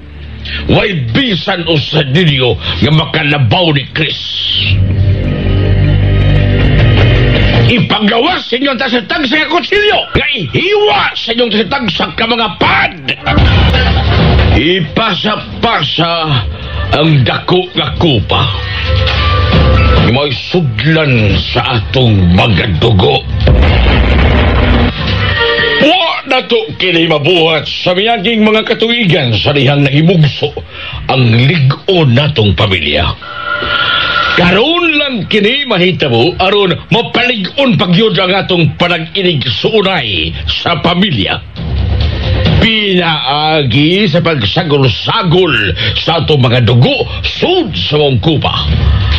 [SPEAKER 1] way bisan usa ninyo nga makalabaw ni Chris. Ipagawas sa inyong tasitag sa kutsilyo, nga ihiwa sa inyong tasitag sa mga pad. Ipasa-pasa ang dako nga kupa. May sudlan sa atong mga dugo. Wa na to kini mabuhat sa miyaging mga katuigan sa dihang nahimugso ang lig-on natong pamilya. Karon lang kini mahitabo aron mapalig-on pagyud ang atong panag-inig suunay sa pamilya. Pinaagi sa pagsagol-sagol sa atong mga dugo sud sa mong kupa.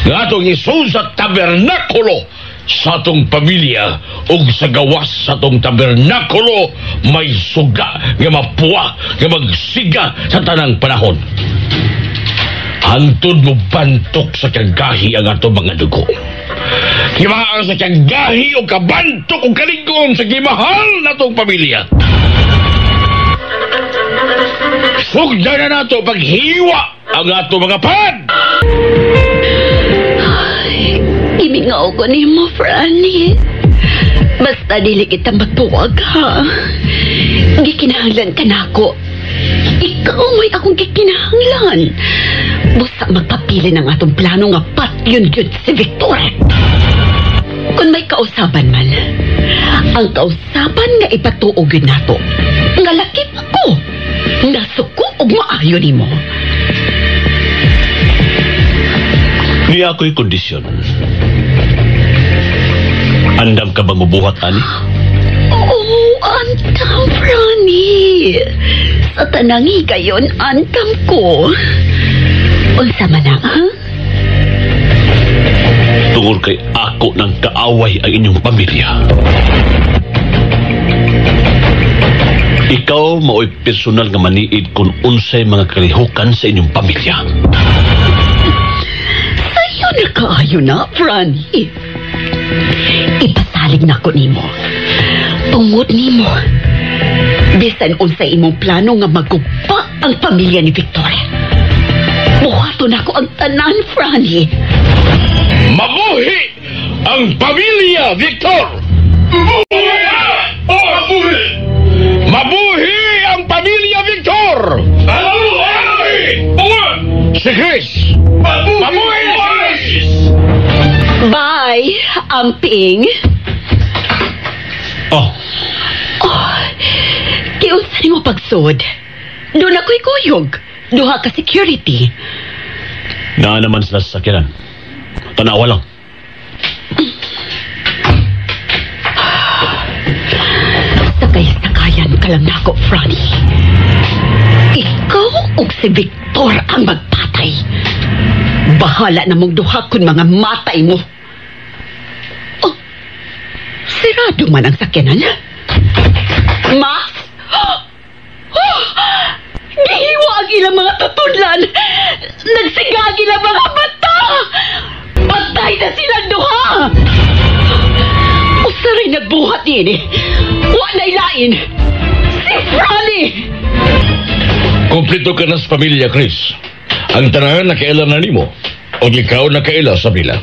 [SPEAKER 1] Nga atong isud sa tabernakulo sa atong pamilya ug sa gawas sa atong tabernakulo may suga nga mapuwa nga magsiga sa tanang panahon. Hantod mo bantok sa kagahi ang atong mga dugo. Kimaan sa kagahi o kabantok o kalingon sa gimahal na atong pamilya. Sugdan na nato paghiwa ang ato mga pad!
[SPEAKER 8] Ay, imingaw ko ni mo, Franny. Basta dili kita magbuwag, ha? Gikinahanglan ka na ako. Ikaw may akong gikinahanglan. Busa magpapili ng atong plano nga patyon yun si Victor. Kung may kausaban man, ang kausaban nga ipatuog yun nato, nga lakip ako. Nasuko og maayo nimo.
[SPEAKER 3] Niya ako'y kondisyon. Andam ka bang mubuhat, ani?
[SPEAKER 8] Oo, andam, Franny. Sa tanang higayon, andam ko. Unsa man na, ha?
[SPEAKER 3] Tungod kay ako ng kaaway ang inyong pamilya. Ikaw mao'y personal nga maniid kung unsay mga kalihukan sa inyong pamilya.
[SPEAKER 5] Sayo na kaayo na, Franny. Ipasalig na ko nimo. Tungod nimo. Bisan unsay imong plano nga maguba ang pamilya ni Victor. Buhaton ako ang tanan, Franny.
[SPEAKER 1] Mabuhi ang pamilya, Victor! Mabuhi! Mabuhi! Mabuhi ang pamilya, Victor! Mabuhi! Si Chris! Mabuhi si Chris!
[SPEAKER 5] Bye, Amping.
[SPEAKER 3] Oh.
[SPEAKER 5] Oh, kiunsa nimo pagsud? Doon ako'y kuyog. Duha ka security.
[SPEAKER 3] Naa naman sila sa sakyanan. Tanawa lang.
[SPEAKER 5] Sakay-sakayan ka lang nako, Franny. Ikaw ug si Victor ang magpatay. Bahala na mong duha kun mga matay mo. Oh, sirado man ang sakyanan. Max? Oh, gihiwa ang ilang mga tutudlan. Nagsiga ang ilang mga mata. Patay na silang duha. Usaray nagbuhat niini. Wa na'y lain. Si Franny!
[SPEAKER 1] Kompleto ka na sa pamilya, Chris. Ang tanan nakaila na nimo. O ikaw nakaila sa bila.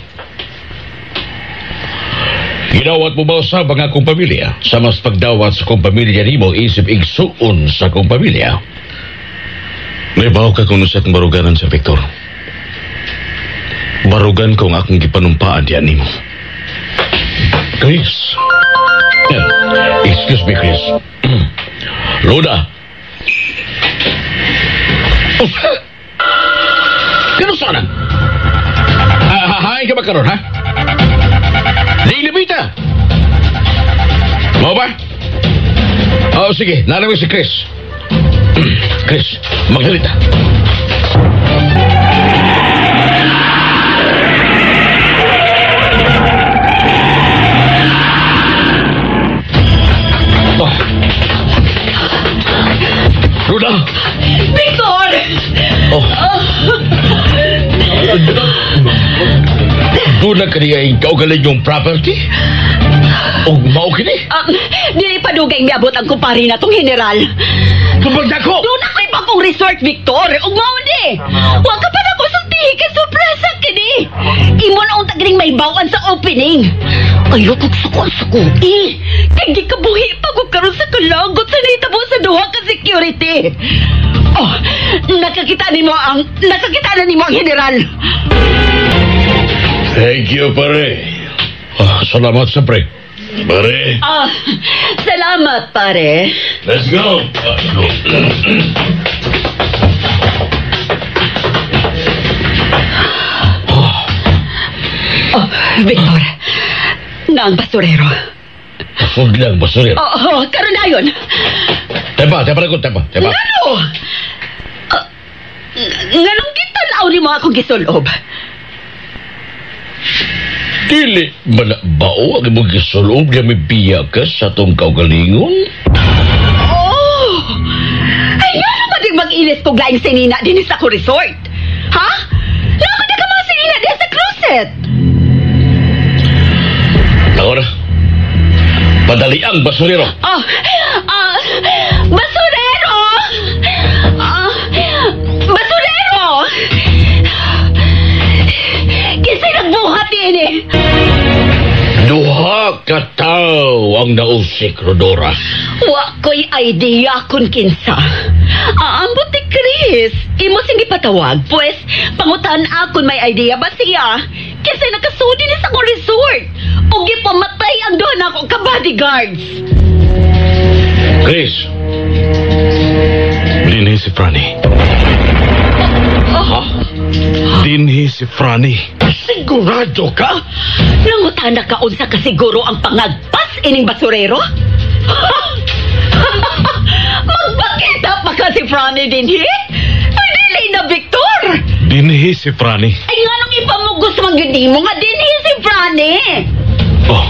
[SPEAKER 1] Ginawat mo ba sa mga akong pamilya? Sa mas pagdawat sa kong pamilya nimo, isip igsuon sa kong pamilya.
[SPEAKER 4] May bawo ka kung sa akong baruganan, Sir Victor. Barugan ko ang akong gipanumpaan diyan nimo.
[SPEAKER 1] Chris. Excuse me, Chris. Loda. Kano sana? Hahain ka ba karon, ha? Di ilibita. Mau ba? Oh, sige. Narawin si Chris. Chris, magsalita. Oh. Ruda!
[SPEAKER 5] Victor!
[SPEAKER 1] Oh. Doon na kaniya kaugaling yung property? O mao kini?
[SPEAKER 5] Dili pa dugay miabot ang kumpare na tong general.
[SPEAKER 1] Tumagdako!
[SPEAKER 5] Doon ako'y bagong resort, Victor! Ug mao ni! Huwag ka pa na konsultihi kay surpresa kini! Imo na ang tagring may bawan sa opening! Ayaw kong suko-suko eh! Kay di ka buhi pa ko karon sa kalagot sa nitabo sa duha ka security! Oh, nakakita na nimo ang general!
[SPEAKER 1] Thank you, pare. Ah, salamat sa pre. Pare.
[SPEAKER 5] Ah, salamat, pare.
[SPEAKER 1] Let's go.
[SPEAKER 5] Oh, Victor. Na ang basurero.
[SPEAKER 1] Pasudlang basurero.
[SPEAKER 5] Oo, oh, karon na yun.
[SPEAKER 1] Tepa, tepa ko, tepa, tepa.
[SPEAKER 5] Ngano? Nganong gitanaw ni mo akong gisulob?
[SPEAKER 1] Dili man bao ang imong gisulob nga may biya ka sa atong kaugalingon?
[SPEAKER 5] Oh! Ay, nga naman din mag-ilis kong laing sinina din sa ko resort. Ha? Lakad na ka mga sinina din sa closet.
[SPEAKER 1] Laura, padali ang basurero.
[SPEAKER 5] Oh, basurero! Basurero! Kinsay nagbuhat niini?
[SPEAKER 1] Duha ka tawo ang nausik, Rodora.
[SPEAKER 5] Wa ko'y idea kung kinsa. Aambot ni Chris. Imo sing gipatawag. Pues, pangutan akon may idea ba siya? Kinsay nakasudi ni sa akong resort. O gipamatay ang duha nako ka bodyguards.
[SPEAKER 1] Chris.
[SPEAKER 4] Dinhi si Franny.
[SPEAKER 1] Ha?
[SPEAKER 4] Dinhi si Franny.
[SPEAKER 1] Sigurado ka?
[SPEAKER 5] Nangutana ka unsa ka siguro ang pangagpas ining basurero? Magpakita pa ka si Franny dinhi? Ay, dili na, Victor!
[SPEAKER 4] Dinhi si Franny.
[SPEAKER 5] Ay, nga nung ipamugos magyud mo nga dinhi si Franny!
[SPEAKER 4] Oh.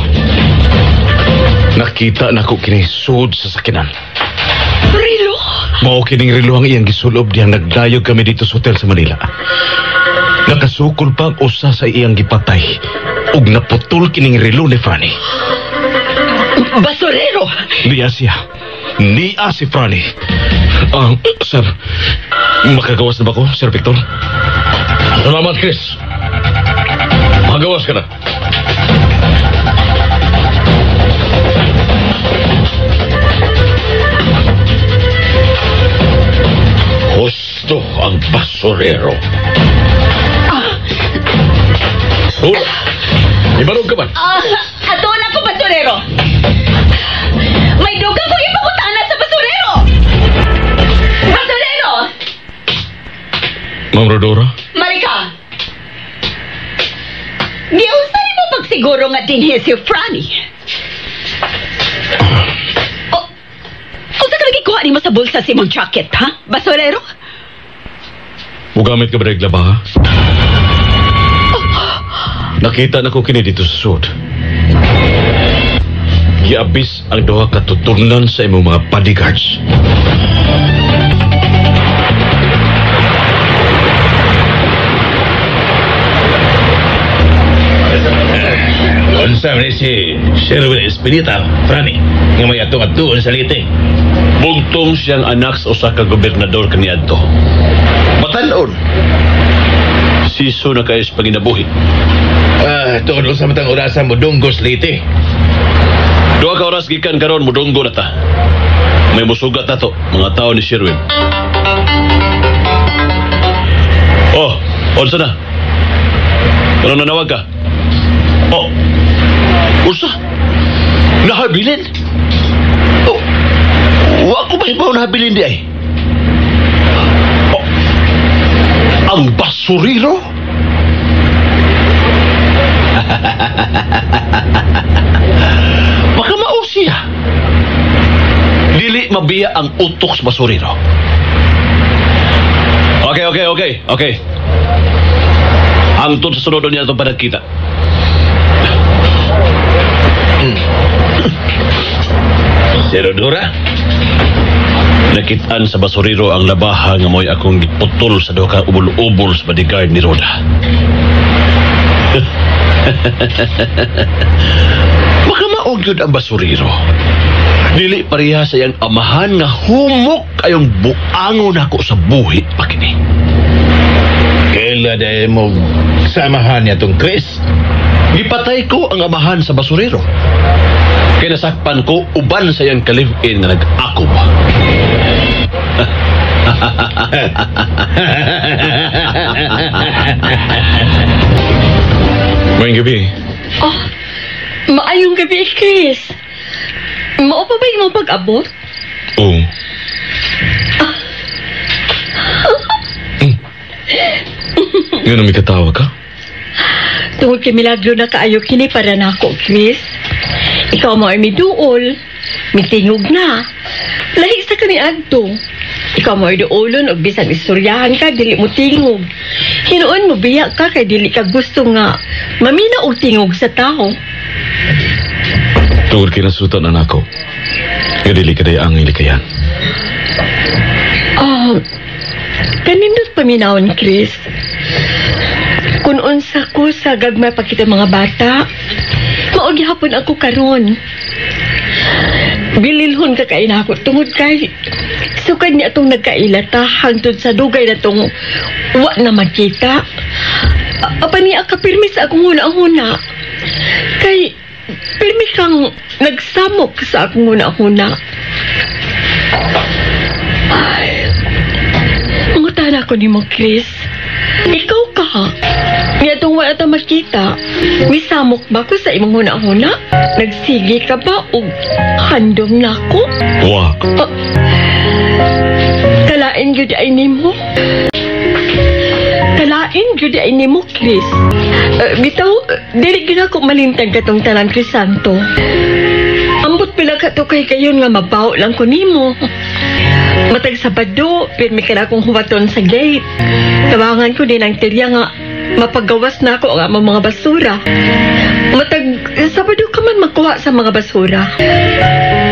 [SPEAKER 4] Nakita na ko kini sud sa sakinan.
[SPEAKER 5] Rilo?
[SPEAKER 4] Mao kining rilo ang iyang gisulob diyang nagdayog kami dito sa hotel sa Manila. Nakasukol pa ang usa sa iyang gipatay ug naputol kining rilo ni Franny.
[SPEAKER 5] Basurero!
[SPEAKER 4] Niya siya. Niya si Franny. Sir, makagawas na ba ko, Sir Victor?
[SPEAKER 1] Salamat, Chris. Magawas ka na. Husto ang basurero. Hula! Ibarog ka man.
[SPEAKER 5] Ato na ko, basurero. May duga ko ipangutana sa basurero. Basurero!
[SPEAKER 4] Ma'am Rodora?
[SPEAKER 5] Marika! Giunsa mo pagsiguro nga dinhi si Franny? Oh, unsa ka nagikuha nimo sa bulsa si mong jacket, ha? Basurero?
[SPEAKER 4] Mugamit ka ba naglaba, ha? Nakita na ko kini dito sa sud. Giabis ang duha ka tuturnan sa imong mga bodyguards.
[SPEAKER 10] Unsa man si Sherwin Espinita, Franny, nga may atong atuon sa Leyte.
[SPEAKER 3] Bugtong siyang anak sa usa ka gobernador kaniadto. Batan-on. Siso na kayo sa panginabuhi.
[SPEAKER 10] Tuod unsa man tang orasa modunggo sa Leyte.
[SPEAKER 3] Duha ka oras gikan karon modunggo na ta. May musugat na to, mga tao ni Sherwin. Oh, unsa na? Karon nanawag ka? Oh, unsa? Nahabilin? Oh, wa ko mahibaw nahabilin di ay. Oh, ang basurero? Baka mao siya. Dili mabiya ang utok sa basurero. Okay. Hangtod sa sunod niya itong panagkita.
[SPEAKER 10] Si Rodora?
[SPEAKER 3] Nakitaan sa basurero ang labaha nga mo'y akong giputol sa duha ka ubol-ubol sa bodyguard ni Roda. Baka maog yun ang basurero. Dili pareha sa iyang amahan nga humok kayong buangon ako sa buhi pa kini.
[SPEAKER 10] Kaila dahil mo samahan niya tong Chris?
[SPEAKER 3] Gipatay ko ang amahan sa basurero. Kaya nasakpan ko uban sa iyang ka-live-in nga nag-akob.
[SPEAKER 4] Maayong gabi.
[SPEAKER 6] Oh, maayong gabi, Chris. Mao pa ba imong pag-abot?
[SPEAKER 4] Oo. Nga may katawa ka?
[SPEAKER 6] Tungod kay milagro na kaayo kini para nako, Chris. Ikaw mo ay miduol, mitingog na. Lahi sa kani adto. Ikaw mo iduulon og bisan istoryahan ka dili mo tingog. Hinuon mo biya ka kay dili ka gusto nga mamina og tingog sa tao.
[SPEAKER 10] Tungod kay nasutan na nako. Nga dili ka day ang likayan.
[SPEAKER 6] Ah, kanindot paminawon, Chris. Kung unsa ko sa gagmay pa kita mga bata, mao gihapon ako karon. Bililhon ka kay nako tungod kay sukad niya atong nagkaila ta hangtod sa dugay na tong wa na magkita. Apan niya ka pirmi sa akong huna-huna. Kay pirmi kang nagsamok sa akong huna-huna. Ay, mangutana ko nimo, Chris. Ikaw ka. Niya itong wala ta makita. Misamok ba ko sa imong huna-huna? Nagsige ka ba o handom na ko?
[SPEAKER 10] Wa.
[SPEAKER 6] Ah, kalain gyud ay nimo. Kalain gyud ay nimo, Chris. Bitaw, dili gyud ako malintag katong tanan, Crisanto. Ambot pila ka to kay kayon nga mabaw lang ko nimo. Matag Sabado, pirmi ka na akong huwaton sa gate. Tabangan ko din ang tirya nga mapagawas na ako ang among mga basura. Matag Sabado ka man magkuha sa mga basura.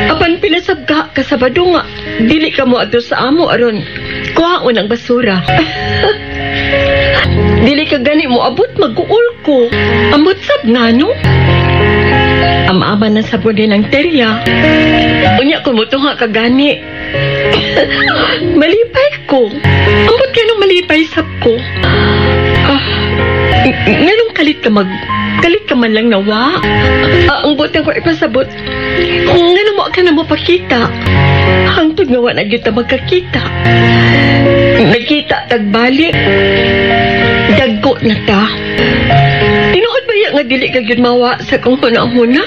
[SPEAKER 6] Apan pila sabga ka Sabado nga dili ka mo adto sa amo aron kuhaon ang basura. Dili ka gani mo abot mag-uul ko. Ambot sab nga no? Ama-ama na sabon din ang terya. Unya ko mo tunga ka gani. Malipay ko. Ambot ka nung malipay sab ko. Ah, nganong kalit ka mag... Kalit ka man lang nawa. Ah, ang buot ko ipasabot. Kung ngano mo ka na mo pakita. Hangtod nga wa na gyud ta magkakita. Nagkita tagbalik. Dagko na ta. Tinuod ba ya nga dili ka gyud mawa sa akong huna-huna?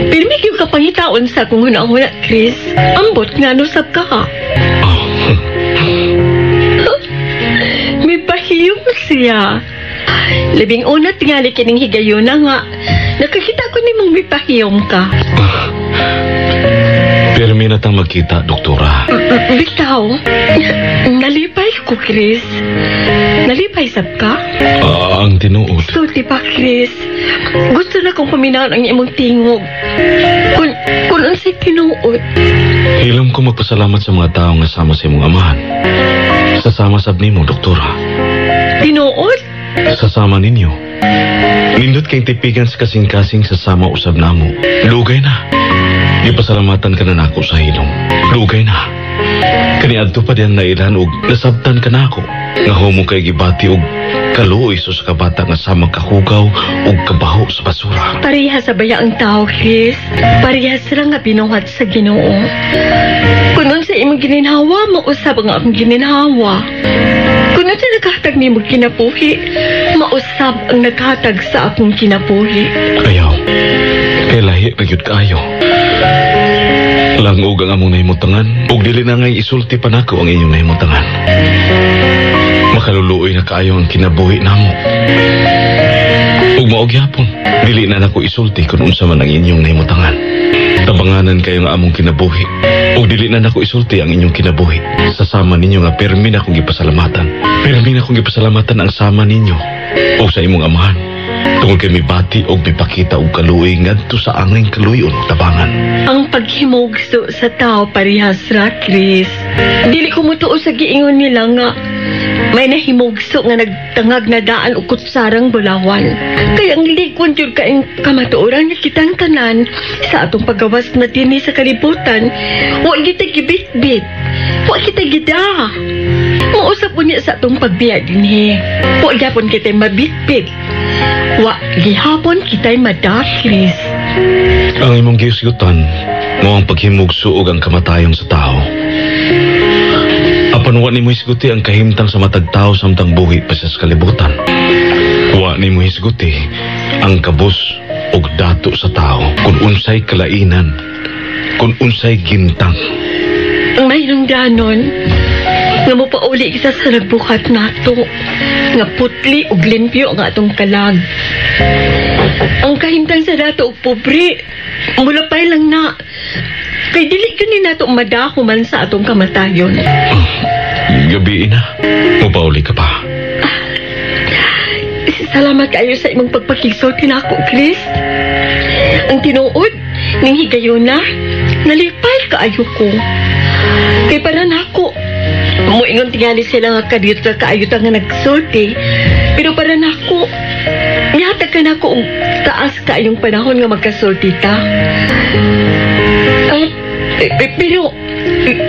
[SPEAKER 6] Pirmi gyud ka pangitaon sa akong huna-huna, Chris. Ambot nga no sab ka ha. May pahiyom siya. Labing una tingali kining higayuna nga nakakita ko nimong may pahiyom ka.
[SPEAKER 10] Pirmi na tang magkita, doktora.
[SPEAKER 6] Bitaw, nalipay ko, Chris. Nalipay sab ka?
[SPEAKER 10] Ah, ang tinuod.
[SPEAKER 6] Sulti pa, Chris. Gusto na kong paminawon ang imong tingog. Kung unsay tinuod.
[SPEAKER 10] Hilom ko magpasalamat sa mga tao nga sama sa imong amahan. Sasama sab nimo, doktora.
[SPEAKER 6] Tinuod?
[SPEAKER 10] Sasama ninyo. Nindot kay tipigan sa kasing-kasing sasama usab namo. Lugay na. Gipasalamatan ka na nako sa hilom. Lugay na. Kaniadto pa diyan nailhan og nasabtan ka nako. Nga homo kay gibati og kaluoy sa kabata nga sama kahugaw og kabaho sa basura.
[SPEAKER 6] Pareha sa baya ang tao, Chris. Parehas ra nga binuhat sa Ginoo. Kung unsa imong gininhawa, mausab ang akong gininhawa. Kung unsa naghatag nimo kinabuhi, mausab ang naghatag sa akong kinabuhi.
[SPEAKER 10] Ayaw. Kay lahi ra gyud kaayo. Langog ang among nahimutangan ug dili na ngay isulti pa nako ang inyong nahimutangan. Makaluluoy na kaayo ang kinabuhi namo. Ug mao gyapon, dili na nako isulti kun unsa man ang inyong nahimutangan. Tabanganan kayo nga among kinabuhi ug dili na nako isulti ang inyong kinabuhi. Sa sama ninyo nga pirmi na akong gipasalamatan. Pirmi na akong gipasalamatan ang sama ninyo ug sa imong amahan. Tungod kay mibati og mipakita og kaluoy ngadto sa angay kaluoyon ug tabangan.
[SPEAKER 6] Ang paghimugso sa tao parehas ra, Chris. Dili ko mutuo sa giingon nila nga may nahimugso nga nagtangag na daan og kutsarang bulawan. Kaya ang ligon jud kaing kamatuoran nga kitang tanan sa atong paggawas na dinhi sa kalibutan, wa kita gibitbit, wa kita gida. Mausap po niya sa atong pagbiya dinhi. Wa gyapon kita mabitbit. Wa gihapon kita'y mada, Chris.
[SPEAKER 10] Ang imong gihisgutan mo ang paghimugso ug ang kamatayon sa tao. Apan wa nimo hisguti ang kahimtang sa matag tao samtang buhi pa siya sa kalibutan. Wa nimo hisguti ang kabus ug dato sa tao kung unsay kalainan, kung unsay gintang.
[SPEAKER 6] Ang mahirangdanon nga mopauli kita sa nagbuhat nato, nga putli ug limpyo ang atong kalag. Ang kahimtang sa dato og pobre, mulapay lang na. Kay dili gyud ni nato madahuman sa atong kamatayon.
[SPEAKER 10] Gabi na. Mupauli ka pa.
[SPEAKER 6] Salamat kayo sa imong pagpakigsulti nako, Chris. Ang tinuod, ning higayuna, nalipay kaayo ko. Kay para nako, muingon tingali sila nga kadiyot ka kaayo ta nga nagsulti. Pero para nako, nihatag ka nako og taas kaayong panahon nga magkasulti ta. Pero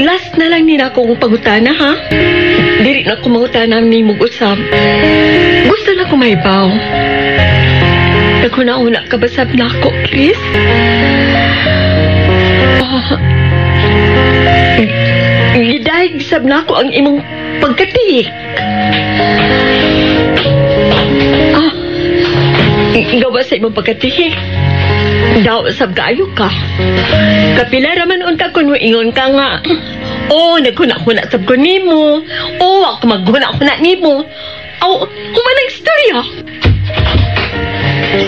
[SPEAKER 6] last na lang ni nako kong pangutana, ha? Dili na ko mangutana ni mong usab. Gusto na ko mahibaw. Naghuna-huna ka ba sab nako, Chris? Ah, gidayeg sab nako ang imong pagkatihik. Ah, gawa sa imong pagkatihik. Daw sab kaayo ka. Kapila raman unta kun ingon ka nga. Oh, naghuna-huna sab ko nimo. Oh, ako maghuna-huna nimo. Aw, human ang istorya.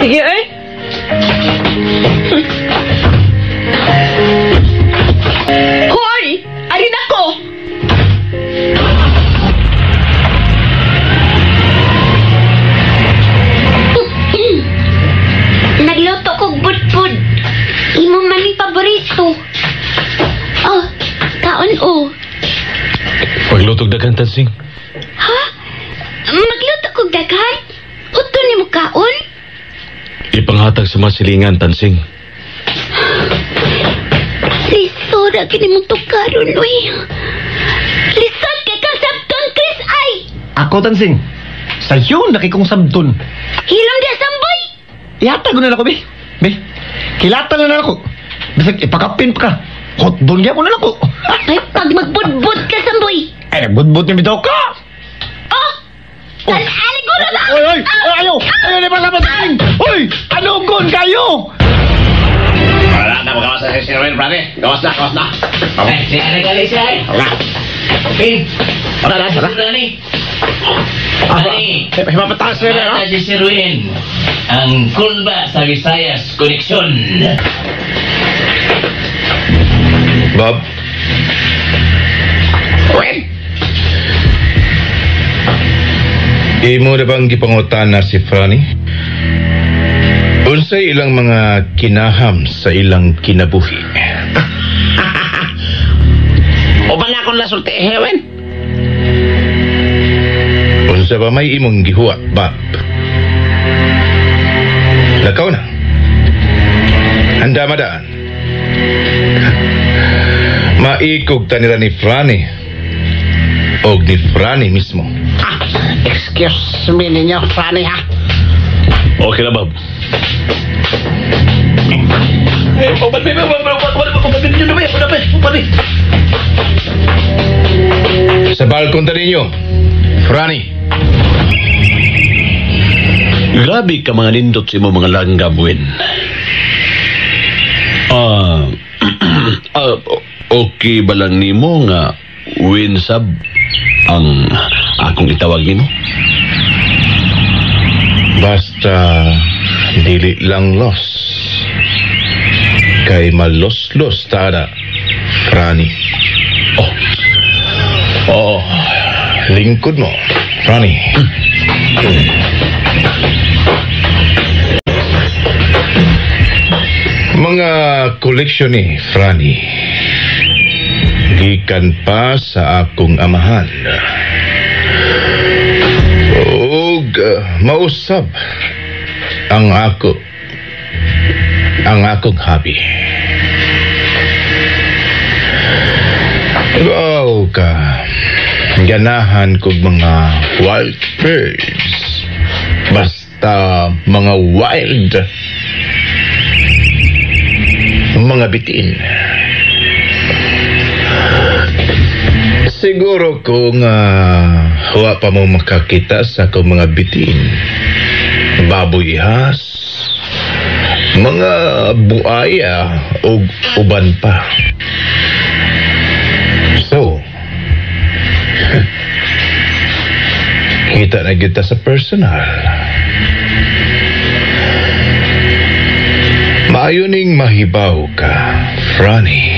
[SPEAKER 6] Sige, eh. Hoy! Arin ako!
[SPEAKER 8] Nagluto kog budbud. Imo man ni paborito. Oh, kaon o.
[SPEAKER 10] Paglutog daghan, Tansing.
[SPEAKER 8] Ha? Magluto kog daghan? Uto nimo kaon?
[SPEAKER 10] Ipanghatag sa mga silingan, Tansing.
[SPEAKER 8] Lisod ra kini mong tukaron, uy. Lisod kay kang sabton, Chris, ay!
[SPEAKER 7] Ako, Tansing. Sayo, nakikong sabton.
[SPEAKER 8] Hilom dia, Samboy!
[SPEAKER 7] Ihatag ko na lang ko, be. Be, kilatan na lang ako. Bisag ipakapin pa ka. Hotdog niya ko na lang ko.
[SPEAKER 8] Ay, pag magbudbud ka, Samboy!
[SPEAKER 7] Ay, nagbudbud ni bitaw ka!
[SPEAKER 8] Oh! Tan-ali ko na lang!
[SPEAKER 7] Oy, oy! Oy, ayaw! Ayaw na pala Tansing! Oy! Ano gon kayo?
[SPEAKER 11] Wala na, magawas na si Sir brother. Gawas na, gawas na.
[SPEAKER 12] Ay, siya na gali siya eh.
[SPEAKER 11] Wala.
[SPEAKER 12] Pin.
[SPEAKER 11] Wala na, wala.
[SPEAKER 12] Ani. Ani.
[SPEAKER 11] Himapataas na rin,
[SPEAKER 12] Ana si Sirwin. Ang kulba sa Visayas Connection.
[SPEAKER 4] Bob,
[SPEAKER 11] Wen!
[SPEAKER 4] Imo na bang gipangutana si Franny? Unsay ilang mga kinaham sa ilang kinabuhi?
[SPEAKER 11] Uban na akong nasulti, Wen.
[SPEAKER 4] Unsa ba may imong gihuwa, Bob? Lakaw na. Handa madaan. Maikog ta nila ni Franny. Og ni Franny mismo.
[SPEAKER 11] Ah, excuse me ninyo, Franny, ha?
[SPEAKER 3] Okay na, Bob. Eh, uban, uban, uban, uban, uban, uban, uban, uban, uban,
[SPEAKER 4] Sa balkon ta ninyo, Franny.
[SPEAKER 3] Grabe ka mga nindot sa imong mga langgam, Win. Okay ba lang nimo nga Win sab ang akong itawag nimo?
[SPEAKER 4] Basta dili lang los. Kay malos-los ta na, Franny. Oh. Oh, lingkod mo, Franny. Mga koleksyon ni Franny. Gikan pa sa akong amahan. Ug mausab ang akong hobby. Wow ka, ganahan kog mga wild birds. Basta mga wild, mga bitiin. Siguro kung huwa pa mo makakita sa akong mga bitiin. Baboy ihas, mga buaya o uban pa. So, kita na kita sa personal. Maayo ning mahibaw ka, Franny.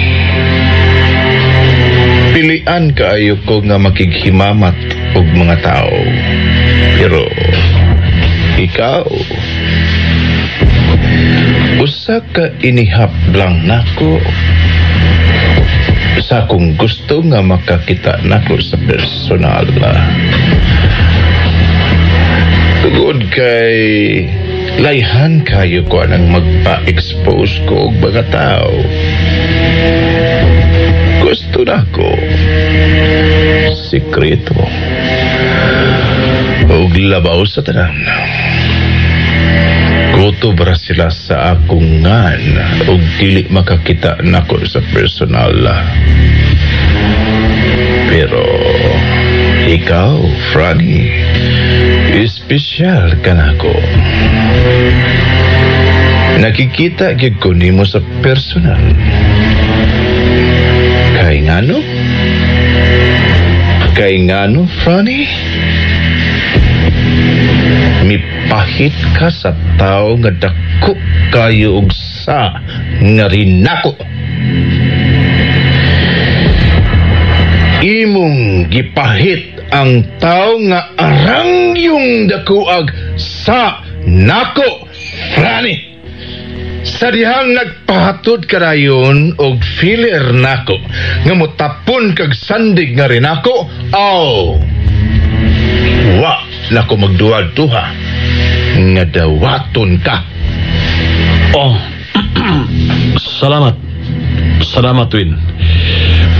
[SPEAKER 4] Pilian kaayo ko nga makighimamat og mga tao. Pero ikaw, usa ka inihap lang nako sa akong gusto nga makakita nako sa personal. Tugod kay layhan kayo ko anang magpa-expose ko og mga tao. Gusto na ko sikreto og labaw sa tanan. Kutob ra sila sa akong ngan og dili makakita nako sa personal. Pero ikaw, Franny, espesyal ka nako. Nakikita gyud ko nimo sa personal. Kay ngano? Kay ngano, Franny? Mipahit ka sa tao nga dako kayo og sa nga rinako. Imong gipahit ang tao nga arang yung dakuag sa nako, Franny. Sa dihang nagpahatod karayon og filler nako nga motapon kag sandig nga rinako, aw wa nako magduwag tuha nga dawaton ka.
[SPEAKER 3] Oh, salamat. Salamat, Win.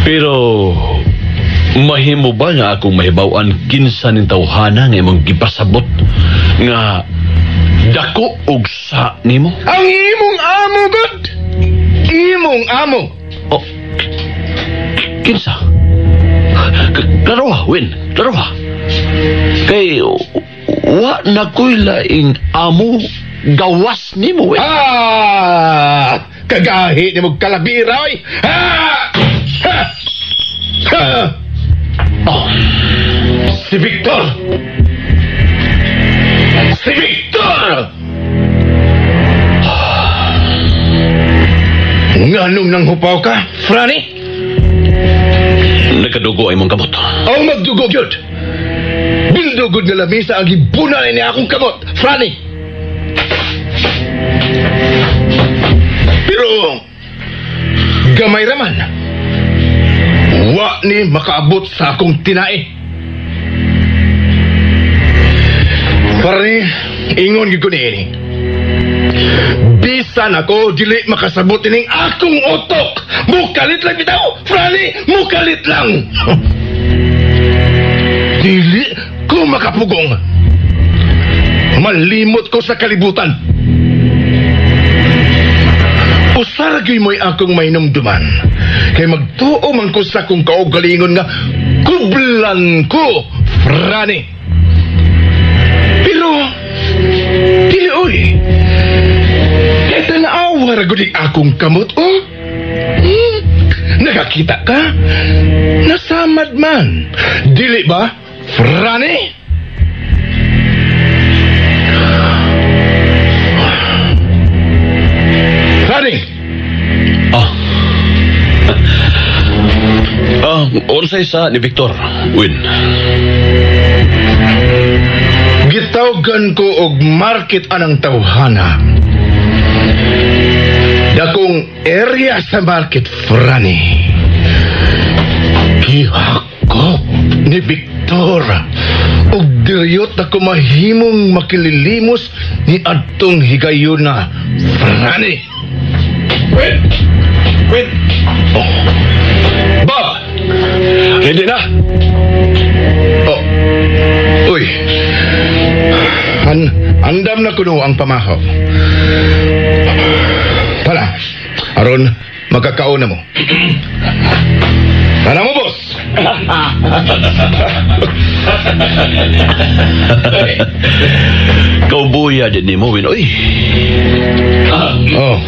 [SPEAKER 3] Pero mahimo ba nga akong mahibaw-an kinsa ning tawhana nga imong gipasabot nga dako og sa nimo?
[SPEAKER 4] Ang imong amo, God! Imong amo!
[SPEAKER 3] Oh, kinsa? Klaro ha, Win. Klaro ha. Kay wa na ko'y laing amo gawas nimo, Win.
[SPEAKER 4] Ah! Kagahi ni mo kalabira, oy! Ah! Ha! Ha!
[SPEAKER 3] Oh.
[SPEAKER 4] Si Victor! Si Victor! Nganong nang hupaw ka, Franny?
[SPEAKER 3] Nagkadugo ay mong kamot.
[SPEAKER 4] Ang magdugo, gyud! Bildugod nga lamisa ang gibunan ni akong kamot, Franny! Pero, gamay raman, wa ni makaabot sa akong tinae. Franny, ingon gyud ko niini. Bisan ako dili makasabot ining akong utok. Mukalit lang bitaw, Franny, mukalit lang. Dili ko makapugong. Malimot ko sa kalibutan. Usaragay mo'y akong mainumduman. Kay magtuo man ko sa akong kaugalingon nga kublan ko, Franny. Pero, dili oy. Kay tanawa ra gud akong kamot, oh. Nakakita ka? Nasamad man. Dili ba, Franny? Franny!
[SPEAKER 3] Ah. Ah, unsay sa ni Victor, Win?
[SPEAKER 4] Gitawgan ko og market anang tawhana. Dakong area sa market, Franny. Gihakop ni Victor og diryot na kumahimong makililimos ni adtong higayuna, Franny.
[SPEAKER 3] Wait! Wait!
[SPEAKER 4] Oh. Bob!
[SPEAKER 3] Ready na?
[SPEAKER 4] Oh. Uy. Andam na kuno ang pamahaw. Tara, aron magkakaon na mo. Tara mo, boss.
[SPEAKER 3] Kaubuya din ni mo, Win. Uy.
[SPEAKER 4] Oh.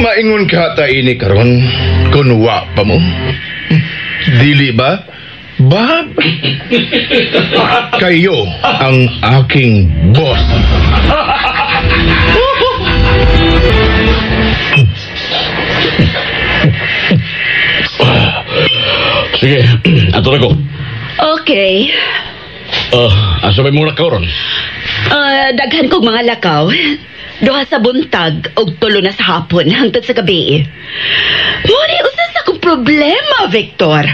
[SPEAKER 4] Maingon ka ta ini karon kun wa pa mo. Dili ba? Bob, kayo ang aking boss.
[SPEAKER 1] Sige, ato na ko.
[SPEAKER 5] Okay.
[SPEAKER 1] Asa may muna ka ron?
[SPEAKER 5] Daghan kog mga lakaw. Duha sa buntag og tulo na sa hapon hangtod sa gabi. Muna usa sa akong problema, Victor.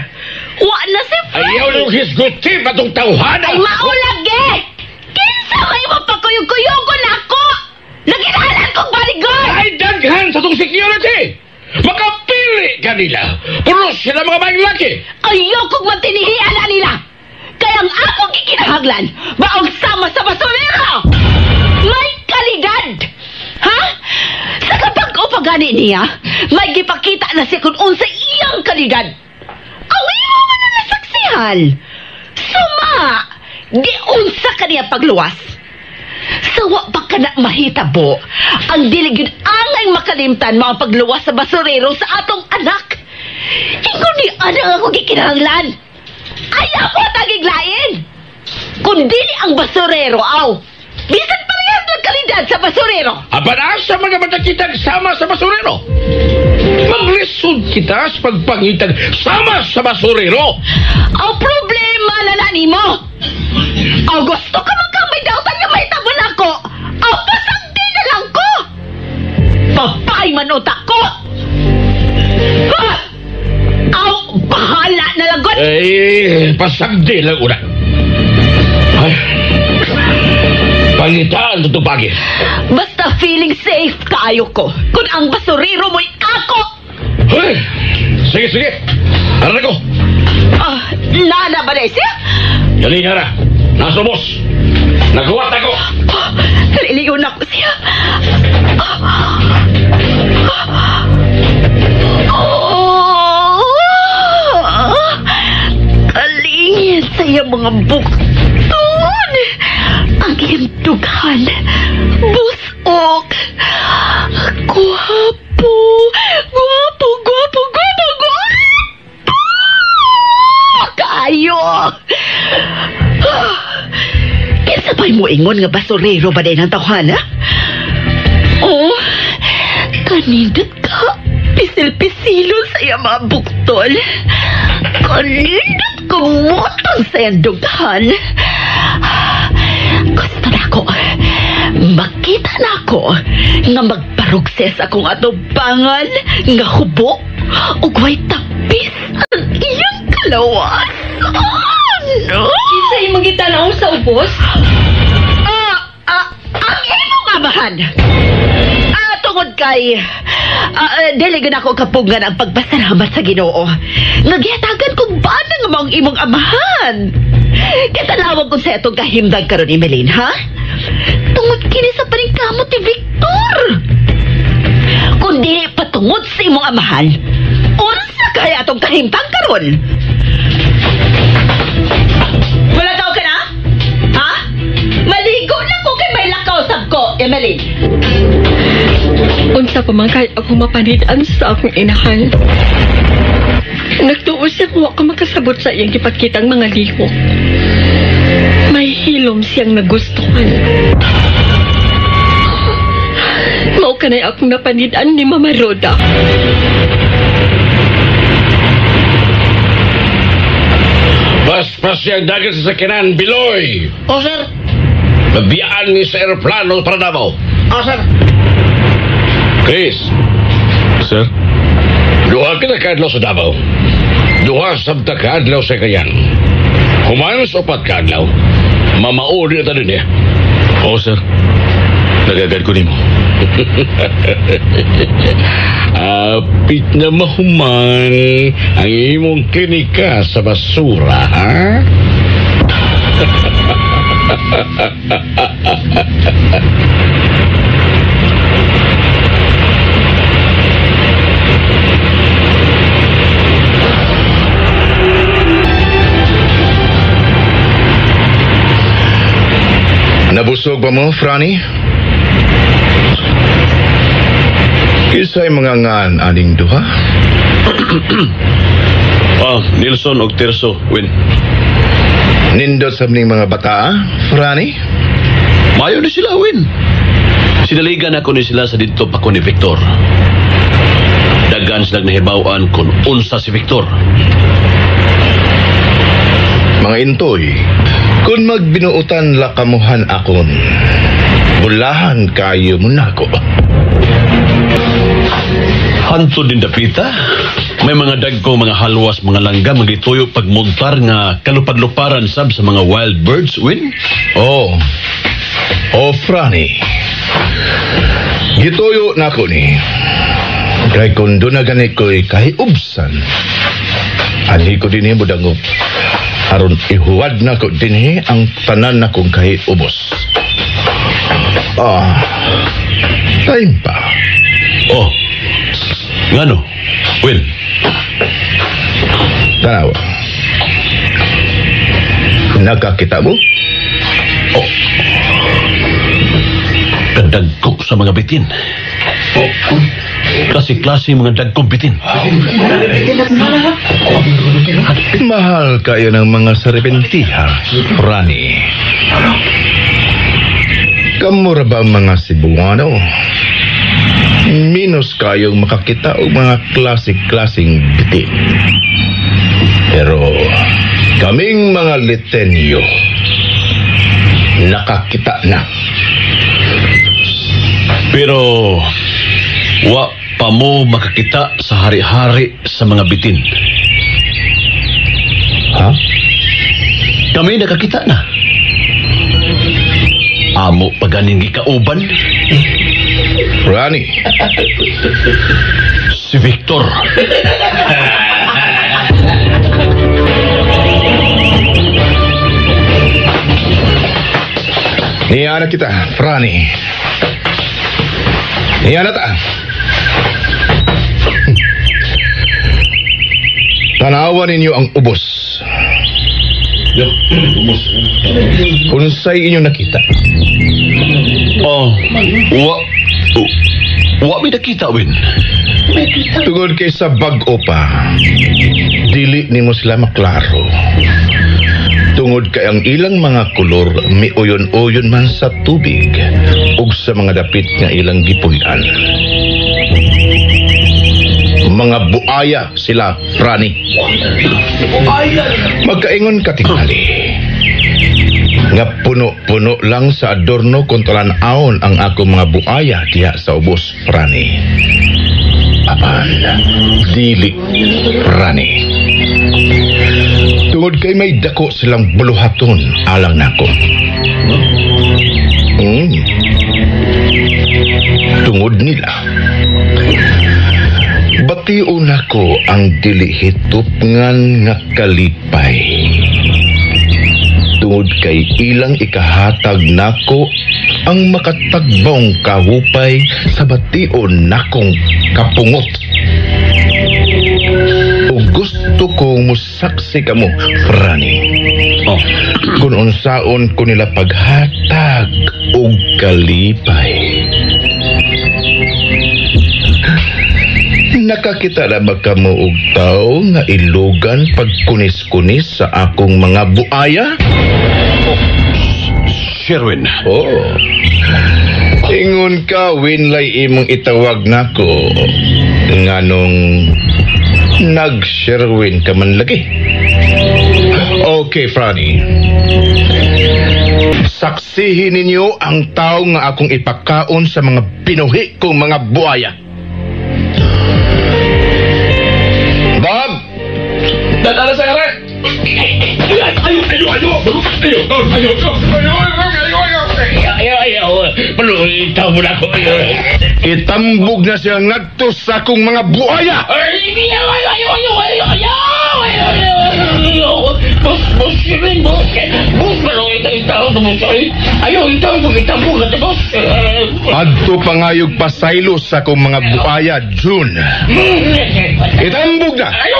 [SPEAKER 5] Wa na si Frank.
[SPEAKER 1] Ayaw nung hisgutin atong tawhana.
[SPEAKER 5] Ay maulag eh! Kinsa may mapakuyog-kuyog na ako? Naginalan kong bodyguard!
[SPEAKER 1] Ay daghan sa tong security! Makapili kanila! Puno sila mga maing laki!
[SPEAKER 5] Ayaw kong matinihian na nila! Kaya ang akong gikinahanglan, maong sama sa basurero! May kalidad! Ha? Sa kapag upagani niya, may gipakita na siya kung unsa iyang kalidad. Ang imo man na nasaksihan! Suma! Giunsa ka niya pagluwas! Sawa pa ka na mahitabo, ang dili gyud angay makalimtan mao ang pagluwas sa basurero sa atong anak. Ingon ni anak ako gikinahanglan. Ayaw mo tagiglain! Kung dili ang basurero, aw! Bisan parehas ng kalidad sa basurero!
[SPEAKER 1] Apan asa man naman kitag sama sa basurero? Maglisod kita sa pagpangitag sama sa basurero!
[SPEAKER 5] Ang problema na na nimo! Aw, gusto ka man kang may dautan nga mahitabo na ako! Aw, pasagdi na lang ko! Papay man utak ko! Ah! Aw, bahala na lagot!
[SPEAKER 1] Eh, pasagdi lang una. Ay, pangitaan sa tupagi.
[SPEAKER 5] Basta feeling safe kaayo ko kung ang basurero mo'y ako!
[SPEAKER 1] Hey, sige, sige. Tara na ko.
[SPEAKER 5] Nana ba na siya?
[SPEAKER 1] Dali nga na. Nasa boss. Naghuwat ako.
[SPEAKER 5] Kaliligon ako siya. Oh, kalingin sa iyang mga bukton. Ang iyang dughan. Busok. Guwapo. Guwapo, guwapo, guwapo, guwapo. Kayo. Kinsa pa'y mo ingon nga basurero ba din ang tawhana? Oh, kanindot ka. Pisil-pisilon sa iyang mga buktol. Kanindot kumutong sa iyang dughan. Gusto na ako. Makita na ako nga magparugses akong atubangan nga hubo ug way tapis ang iyang kalawas. Oh, no!
[SPEAKER 6] Kinsa imong gitanaw sa ubos?
[SPEAKER 5] Ang imong amahan. Tungod kay dili gyud ako kapugngan ang pagpasalamat sa Ginoo. Nga gihatagan kog bana nga maong imong amahan. Katalawag ko sa itong kahimdag karon, Emeline, ha? Tungod kini sa paningkamot ni Victor. Kung dili patungod sa imong amahan, unsa kaya atong kahimtang karon? Wala tao ka na? Ha? Maligo na ko kay may lakaw sab ko, Emeline.
[SPEAKER 6] Unsa pa man kahit ako mapanid-an sa akong inahan. Nagtuo siya kung ako makasabot sa iyang gipakitang mga lihok. May hilom siyang nagustuhan. Mao kanay akong napanid-an ni Mama Roda.
[SPEAKER 1] Paspas siyang dagat sa sakinan, Biloy!
[SPEAKER 11] Oh, sir!
[SPEAKER 1] Mabiyaan ni sa aeroplano para Davao.
[SPEAKER 11] Oh, sir!
[SPEAKER 1] Chris!
[SPEAKER 10] Sir?
[SPEAKER 1] Duha kita kaadlaw sa Davao. Duha sabta kaadlaw sa Kayan. Human sa upat kaadlaw, mamauli na din eh.
[SPEAKER 10] Oo, sir. Nagagad ko nimo.
[SPEAKER 1] Apit na mahuman ang imong klinika sa basura, ha?
[SPEAKER 4] Nabusog ba mo, Franny? Kisa'y mga ngan aning duha?
[SPEAKER 3] Nilson og Tirso, Win.
[SPEAKER 4] Nindot sa ning mga bata, Franny?
[SPEAKER 3] Mayo ni sila, Win. Sinaligan ako ni sila sa didto pa ko ni Victor. Daghan silang nahibaw-an kung unsa si Victor.
[SPEAKER 4] Mga intoy, kung magbinuutan lakamuhan akon, bulahan kayo munako.
[SPEAKER 3] Hanto din dapita, may mga dagkong mga halwas, mga langgam, magituyo pagmuntar nga kalupad-luparan sab sa mga wild birds, Win?
[SPEAKER 4] Oh, oh, Franny. Gituyo na ko ni. Kay kung doon na gani ko'y kahiubsan, anhi ko din mo dangop. Aron ihuwad na ko dinhi ang tanan na kong kahiubos. Ah, time pa.
[SPEAKER 3] Oh, ngano, Win?
[SPEAKER 4] Tanawa. Nakakita mo?
[SPEAKER 3] Oh. Kadagko sa mga bitin. Oh. Klase-klase mga dagkong bitin.
[SPEAKER 4] Mahal kayo ng mga saripentiha, Rani. Kamura ba ang mga Cebuano? Minus kayong makakita og mga klase-klaseng bitin. Pero kaming mga Litenyo, nakakita na.
[SPEAKER 3] Pero wa pa mo makakita sa hari-hari sa mga bitin.
[SPEAKER 4] Ha?
[SPEAKER 3] Kami nakakita na. Amo pa ganing gikauban.
[SPEAKER 4] Rani.
[SPEAKER 3] Si Victor.
[SPEAKER 4] Niya na kita, Rani. Niya na ta. Tanawan ninyo ang ubos.
[SPEAKER 3] Ubos.
[SPEAKER 4] Unsay inyo nakita?
[SPEAKER 3] Oh, wa mi nakita, Win.
[SPEAKER 4] Tungod kay sa bag-o pa, dili nimo sila maklaro. Tungod kay ang ilang mga kolor miuyon-uyon man sa tubig ug sa mga dapit nga ilang gipuy-an. Mga buaya sila, Franny. Magkaingon katingali nga puno-puno lang sa adorno kung talan-aon ang akong mga buaya diha sa ubos, Franny. Apan, dili, Franny. Tungod kay may dako silang buluhaton alang nako. Tungod nila, bation nako ang dili hitupngan nga kalipay. Tungod kay ilang ikahatag nako ang makatagbong kahupay sa bation nakong kapungot. O gusto kong musaksi kamo, Franny.
[SPEAKER 3] Oh.
[SPEAKER 4] Kung unsaon ko nila paghatag og kalipay. Nakakita na ba kamo og tao nga ilugan pagkunis-kunis sa akong mga buaya?
[SPEAKER 3] Oh, Sherwin.
[SPEAKER 4] Oh. Ingon ka, Winlay, imong itawag nako. Nganong nag-Sherwin ka man lagi. Okay, Franny. Saksihin ninyo ang tao nga akong ipakaon sa mga binuhi kong mga buaya. Bob!
[SPEAKER 11] Dadala sa kare! Ayo, ayo, ayo! Ayo, ayo, ayo, ayo, ayo!
[SPEAKER 4] Itambog na siya ngadto sa akong mga buaya!
[SPEAKER 11] Ayo, ayo, ayo, ayo, ayo, ayo! Bus, bus, bus, bus, ayo, itambog, itambog, bus.
[SPEAKER 4] Adto pangayog pasaylo sa akong mga buaya, June. Itambog na!
[SPEAKER 11] Ayo,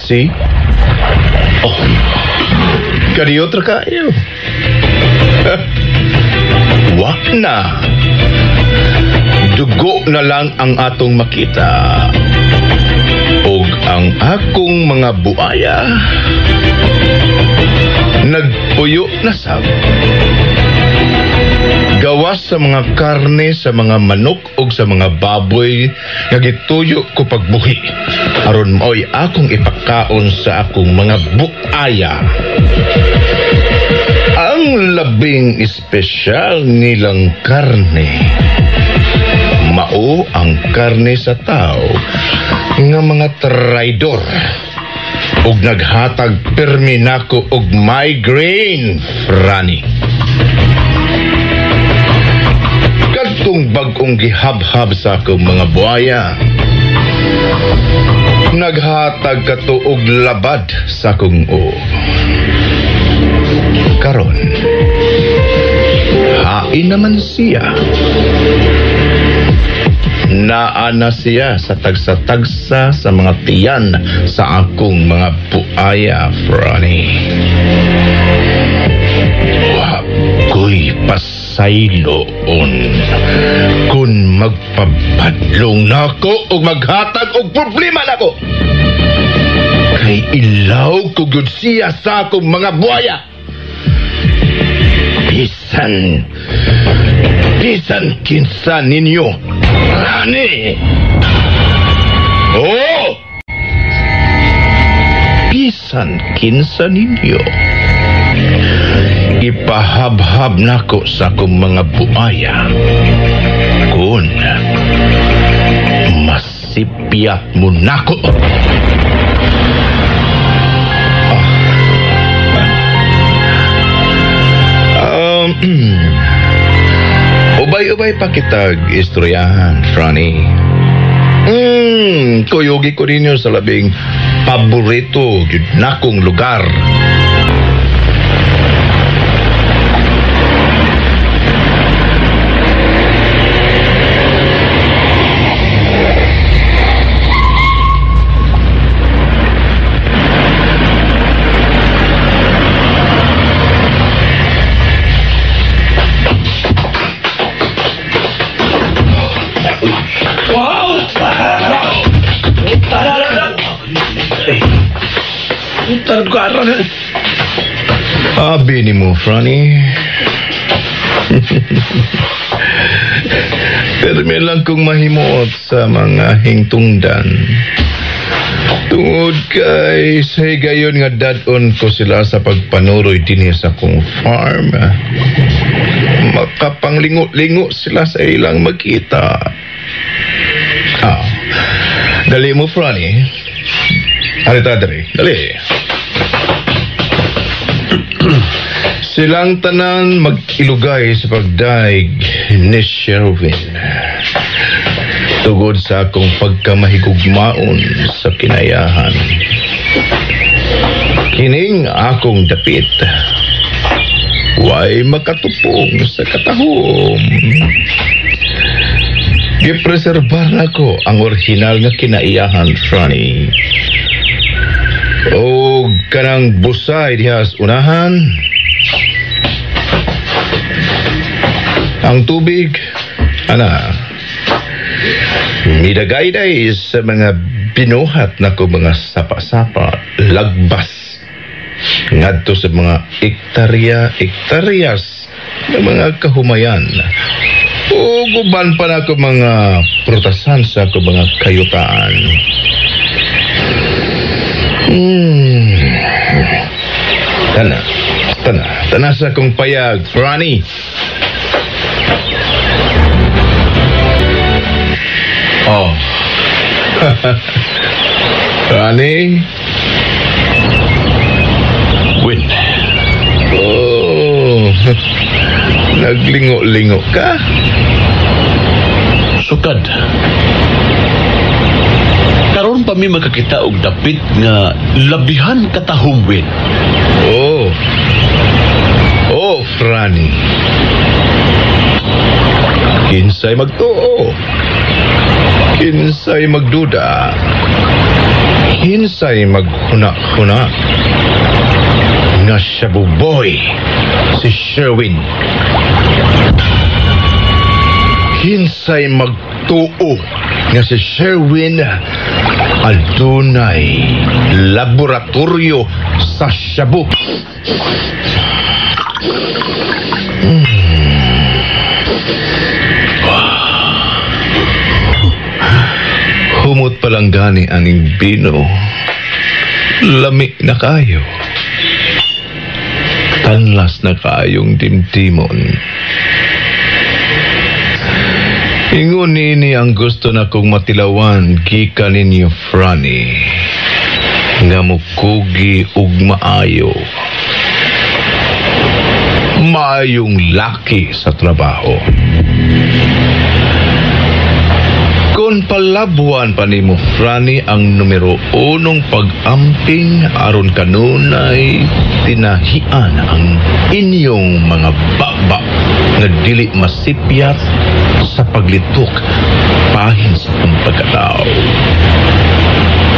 [SPEAKER 4] See? Oh. Kariyotra kayo. Wak na. Dugo na lang ang atong makita. Og ang akong mga buaya nagpuyo na sab. Gawas sa mga karne sa mga manok og sa mga baboy nga gituyo ko pagbuhi aron maoy akong ipakaon sa akong mga buaya. Ang labing espesyal nilang karne mao ang karne sa tao nga mga traidor ug naghatag pirmi nako og migraine, Franny. Kadtong bag-ong gihabhab sa akong mga buaya, naghatag kato og labad sa akong uo. Karon, hain naman siya. Naa na siya sa tagsa-tagsa sa mga tiyan sa akong mga buaya, Franny. Wa ko'y pasayloon kung magpabadlong nako o maghatag og problema nako. Kay ilaw ko gyud siya sa akong mga buaya. Bisan kinsa ninyo, Franny. Oh! Bisan kinsa ninyo, ipahabhab nako sa akong mga buaya kung masipyat mo nako. Ubay-ubay pa kitag istoryahan, Franny. Kuyugi ko ninyo sa labing paborito gyud nakong lugar. Abi ni mo, Franny. Permi lang kong mahimuot sa mga hingtungdan. Tungod kay sa higayon nga dadon ko sila sa pagpanuroy dinhi sa kong farm. Makapanglingo-lingo sila sa ilang magkita. Ah, dali mo, Franny. Halita dali, dali. Silang tanan mag-ilugay sa pagdaig ni Sherwin. Tugod sa akong pagkamahigugmaon sa kinayahan. Kining akong dapit, way makatupong sa katahom. Gipreserbar nako ang orihinal nga kinaiyahan, Franny. O kanang busay diha sa unahan. Ang tubig, ana, midagayday sa mga binuhat nako mga sapa-sapa, lagbas ngadto sa mga ektarya-ektaryas ng mga kahumayan. O guban pa nako mga prutasan sa ako mga kayutaan. Tana sa akong payag, Franny. Oh. Franny?
[SPEAKER 3] Win.
[SPEAKER 4] Oh. Naglingo-lingo ka?
[SPEAKER 3] Sukad. Karon pa mi makakita og dapit nga labihan katahom, Win.
[SPEAKER 4] Oh. Oh, Franny. Kinsay magtuo. Kinsay magduda. Kinsay maghuna-huna. Nga siya buboy, si Sherwin. Kinsay magtuo nga si Sherwin adunay laboratorio sa shabu. Humot palang gani aning bino. Lami na kayo. Tanlas na kayong dimdimon. Ingon nini ang gusto na kong matilawan gikan ninyo, Franny, nga mukugi ug maayo. Maayong laki sa trabaho. Kung palabuan pa nimo, Franny, ang numero unong pag-amping aron kanunay tinahian ang inyong mga baba nga dili masipyat sa paglitok pahin sa kong pagkatao.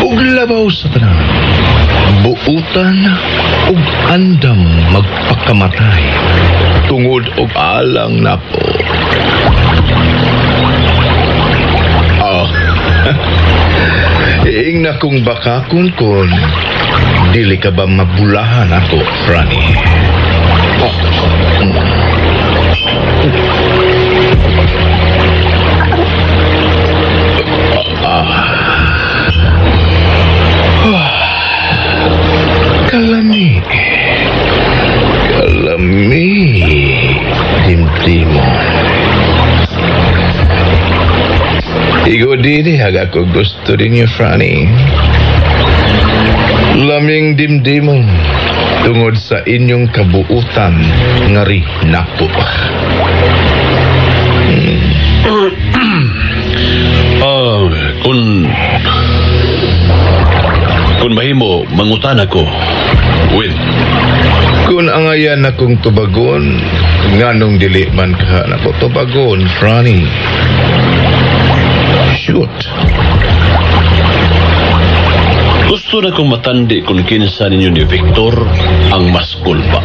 [SPEAKER 4] Ug labaw sa tanan, buutan ug andam magpakamatay tungod og alang nako. Oh. Iing na kong bakakon kon dili ka ba mabulahan ako, Franny? Oh. Kalami. Kalami. Dimdimon. Igo dili haga ko gusto ninyo, Franny. Laming dimdimon tungod sa inyong kabuutan ngari nako.
[SPEAKER 3] Kung mahimo, mangutan ako. Win.
[SPEAKER 4] Kung angayan akong tubagon, nganong dili man ka nako tubagon, Franny? Shoot.
[SPEAKER 3] Gusto na kong matandi kung kinsa ninyo ni Victor ang mas kulpa.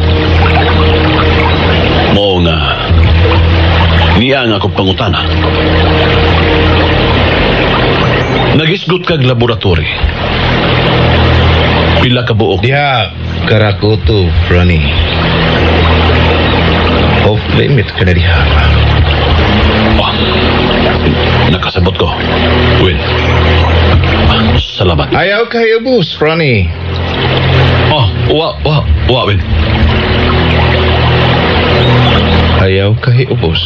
[SPEAKER 3] Mao nga, niya nga akong pangutana. Nagisgot kag laboratory. Pila ka buok?
[SPEAKER 4] Diha, karakoto, Franny. Off limit ka na diha.
[SPEAKER 3] Oh, nakasabot ko. Win. Salamat.
[SPEAKER 4] Ayaw kayo, boss, Franny.
[SPEAKER 3] Oh, wa, Win.
[SPEAKER 4] Ayaw kayo, boss.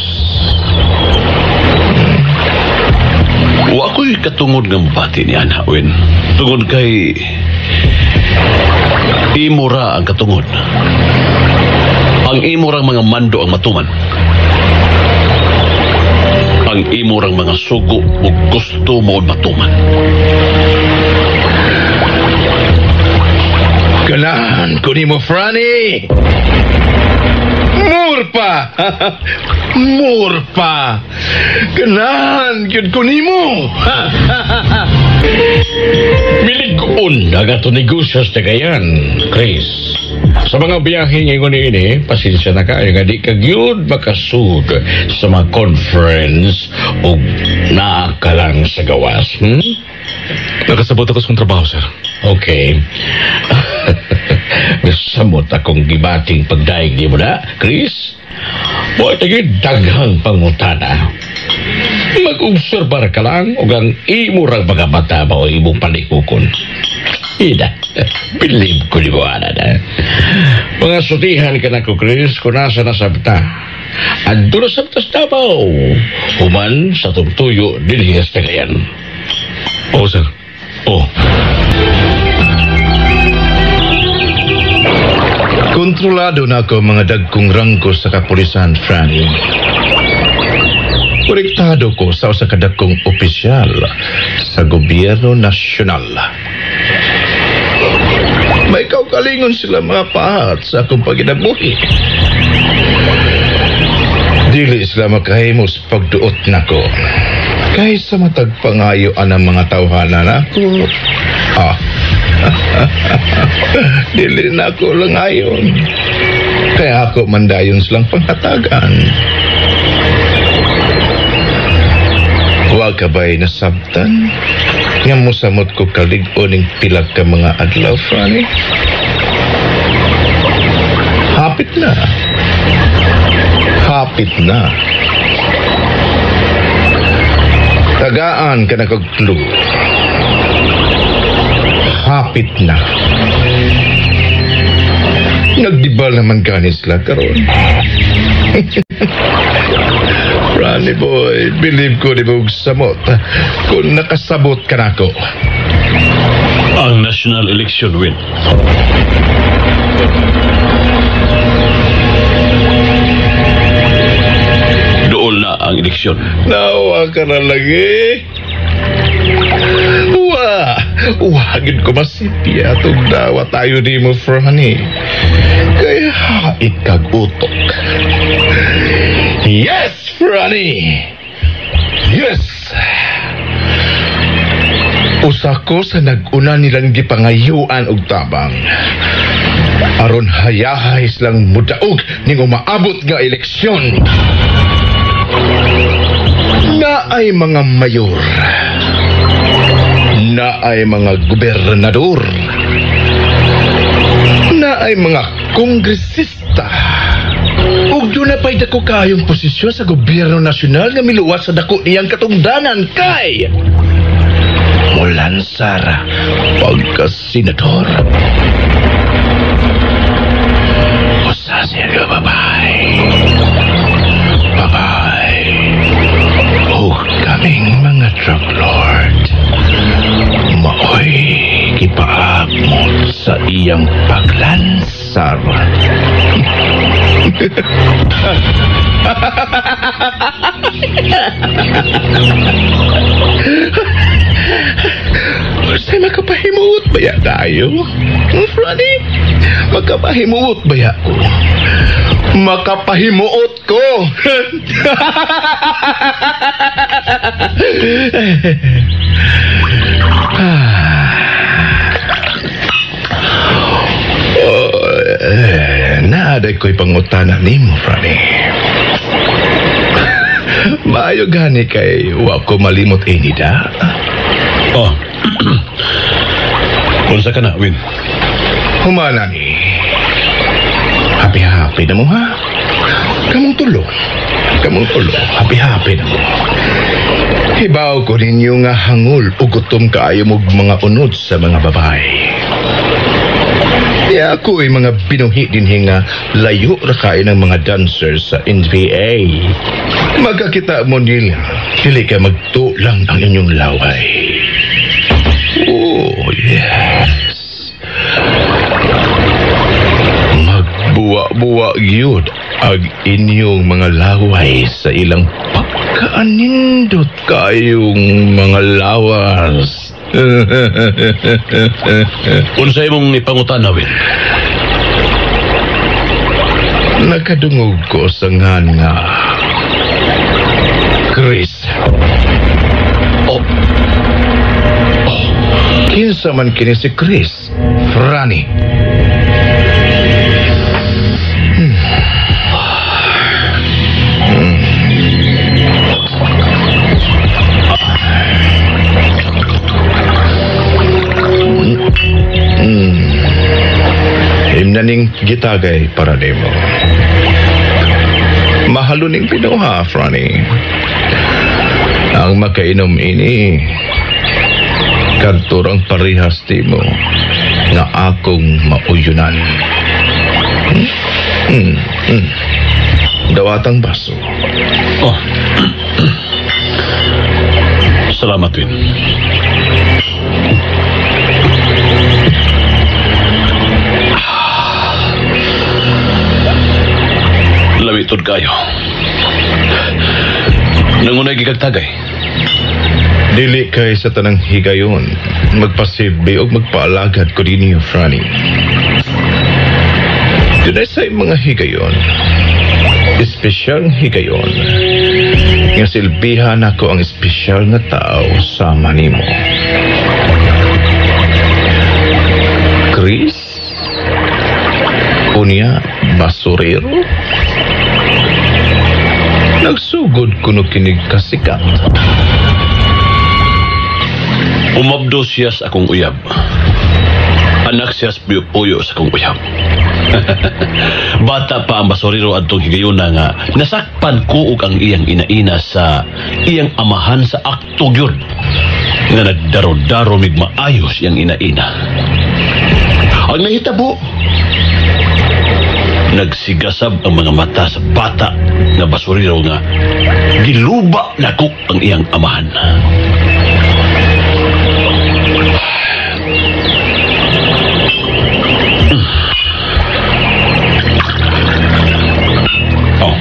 [SPEAKER 3] Wa ko'y katungod ng bati ni Ana, Win. Tungod kay imura ang katungod. Ang imurang mga mando ang matuman. Ang imurang mga sugo o gusto mo matuman.
[SPEAKER 4] Ganahan ko ni mo, Franny! Murpa! Murpa! Ganahan gyud ko nimo!
[SPEAKER 1] Milig-on ang ato negosyo sa Cagayan, Chris. Sa mga biyahe ngayon ini, pasensya na kayo nga di ka gyud makasud sa mga conference o naa ka lang sa gawas.
[SPEAKER 10] Nakasabot ako sa kong trabaho, sir.
[SPEAKER 1] Okay. Samot akong gibating pagdaig di mo na, Chris. Boy, tagi daghang pangutana. Mag-obserbar ka lang o ang imurang mga mata ba o imong palikukon. Ida, bilib ko ni mo, ana na. Mga sutihan ka na ko, Chris, kung nasa nasabta. Adto na sabta sa Davao. Human sa tumtuyo, dinhiyas na ngayon.
[SPEAKER 10] Oo, sir. Oo.
[SPEAKER 4] Kontrolado na ako mga dagkong ranggo sa kapulisan, Franny. Konektado ko sa usa ka dagkong opisyal sa gobyerno nasyonal. May kaugalingon sila mga pahat sa akong paginabuhi. Dili sila makahimo sa pagduot nako. Kaysa matagpangayo ang mga tawhana nako. Ah. Dili na ako lang ayon. Kaya ako mandayon silang panghatagan. kabay nasabtan nga mosamot ko kalig-on ning pila ka mga adlaw, Franny? Hapit na. Hapit na. Tagaan ka na kag clue. Hapit na. Nagdibal naman gani sila karon. Franny boy, believe ko di mo samot kung nakasabot ka nako.
[SPEAKER 3] Ang national election win. Dool na ang eleksyon.
[SPEAKER 4] Nawa ka na lagi. Wa, wagin ko masipya itong dawa tayo di mo, Franny. Kaya hait kag utok. Yes, Franny! Yes! Usa ko sa nag-una nilang gipangayuan og tabang. Aron hayahay silang mudaog ning umaabot nga eleksyon. Naay mga mayor. Naay mga gobernador. Naay mga kongresista. Ug doon na pa'y dako kaayong posisyon sa gobyerno nasyonal nga miluwas sa dako niyang katungdanan kay mulansar pagka-senador. Usa siya babay. Babay. O kaming mga drug lord, maoy gipaagmot sa iyang paglansar. Basta makapahimuot ba ya tayo? Franny, makapahimuot ba ya ko? Makapahimuot ko! Oh, naaday ko'y pangutana nimo, Franny. Maayo gani kay wa ko malimot ini da.
[SPEAKER 3] Oh. Unsa ka na, Win?
[SPEAKER 4] Humana ni. Happy-happy na mo, ha? Kamong tulo. Kamong tulo. Happy-happy na mo. Hibaw ko ninyo nga hangol o gutom kaayo mog mga unod sa mga babae. Kaya ako'y mga binuhi din nga layo ra kayo ng mga dancers sa NBA. Magkakita mo nila, dili ka magtulang ang inyong laway. Oh, yes. Magbuwa-buwa gyud ang inyong mga laway sa ilang pagkaanindot kayong mga lawas.
[SPEAKER 3] Unsay imong ipangutana, Win?
[SPEAKER 4] Nakadungog ko sa ngan nga Chris.
[SPEAKER 3] Oh.
[SPEAKER 4] Oh. Kinsa man kini si Chris, Franny? Himnaning gitagay para nimo. Mahaluning pinuha, Franny. Ang makainom ini kanturang parihas timo nga akong mauyunan. Dawatang baso.
[SPEAKER 3] Oh. Salamat, Win. Lawitod kayo. Nangunay gigagtagay.
[SPEAKER 4] Dili kay sa tanang higayon magpasibi og magpaalagad ko dinyo, Franny. Dunay sa mga higayon, espesyal higayon, nga silbihan ako ang espesyal nga tao sama nimo. Chris? Unya, basurero? Nagsugod kuno kinig kasikat.
[SPEAKER 3] Umabdo siya sa akong uyab. Anak siya sa puyo sa akong uyab. Bata pa ang basurero adtong higayuna nga nasakpan ko og ang iyang inaina sa iyang amahan sa akto gyud nga nagdaro-daro mig maayos iyang inaina. Ang nahitabo, nagsigasab ang mga mata sa bata nga basurero nga giluba nako ang iyang amahan. Oh.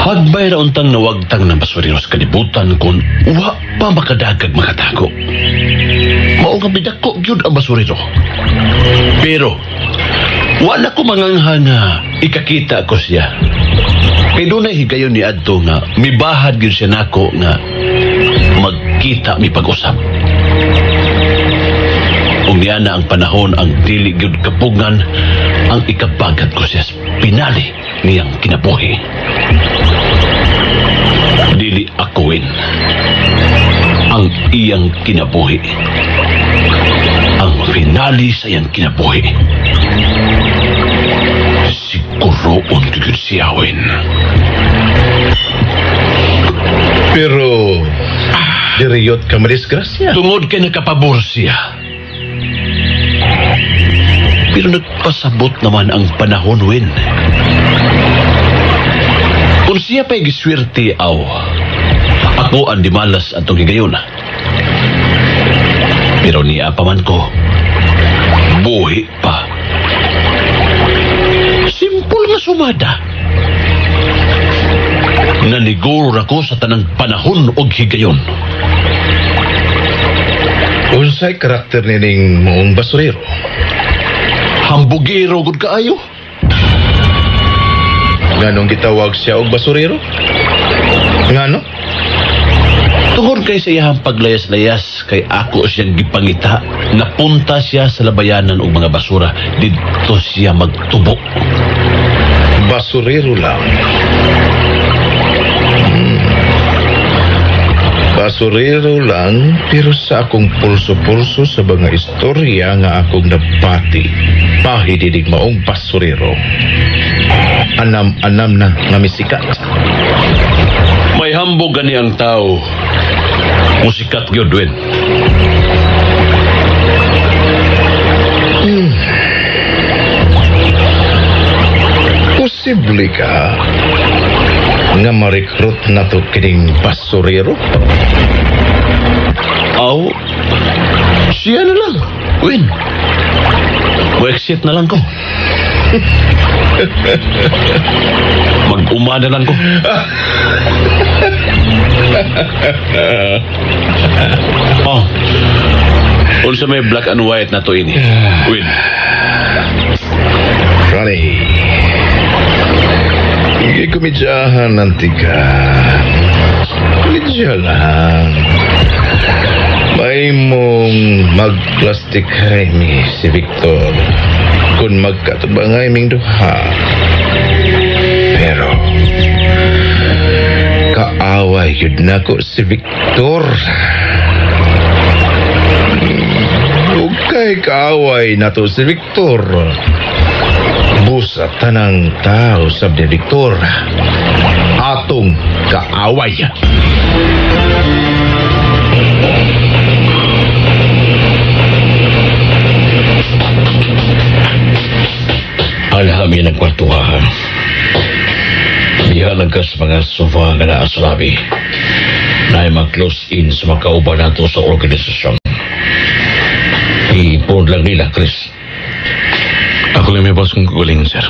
[SPEAKER 3] Hagbay ra untang nawagtang ng basurero sa kalibutan kung wa pa makadagag makatago. Mao nga bidako gyud ang basurero. Pero wala ko mangangha nga ikakita ko siya. Kay dunay higayon ni adto nga mibahad gyud siya nako nga magkita mi pag-usab. Ug niya na ang panahon ang dili gyud kapugngan ang ikabagat ko siya sa pinali niyang kinabuhi. Dili akuin ang iyang kinabuhi. Ang finale sa iyang kinabuhi. Siguroon gyud siya, Win.
[SPEAKER 4] Pero diriyot ka madisgrasya.
[SPEAKER 3] Tungod kay nakapabor siya. Pero nagpasabot naman ang panahon, Win. Kung siya pa'y giswerte, aw, ako ang dimalas atong higayon. Pero niya pa man ko, buhi pa. Simple nga sumada. Naniguro ako sa tanang panahon og higayon.
[SPEAKER 4] Unsay karakter nining maong basurero?
[SPEAKER 3] Hambugero gud kaayo.
[SPEAKER 4] Nganong gitawag siya og basurero? Ngano?
[SPEAKER 3] Tungod kay sa iyang paglayas-layas kay ako siyang gipangita, napunta siya sa labayanan og mga basura, didto siya magtubo.
[SPEAKER 4] Basurero lang. Basurero lang, pero sa akong pulso-pulso sa mga istorya nga akong nabati, pahididig maong basurero. Anam-anam na nga misikat.
[SPEAKER 3] May hambog gani ang tao. Musikat gyud, Win.
[SPEAKER 4] Posible ka nga ma-recruit na to kining basurero?
[SPEAKER 3] Aw, siya na lang, Win. Mo-exit na lang ko. Mag-uma na lang ko. Oh, unsa may black and white na to ini, Win?
[SPEAKER 4] Ronnie, gikumidyahan ng tiga. Kumidya lang. May mong magplastic mi si Victor kung magkatubangay ming duha. Pero kaaway yun nako si Victor. Ukay kaaway nato si Victor. Busa tanang tao sab ni Victor. Atong kaaway.
[SPEAKER 1] Alhamin ang kwarto ha. Diha lang ka sa mga sofa nga naa sa labi. Na mag-close in sa makauban nato sa organisasyon. Ipon lang nila, Chris.
[SPEAKER 10] Ako lang may boss kong kukuling, sir.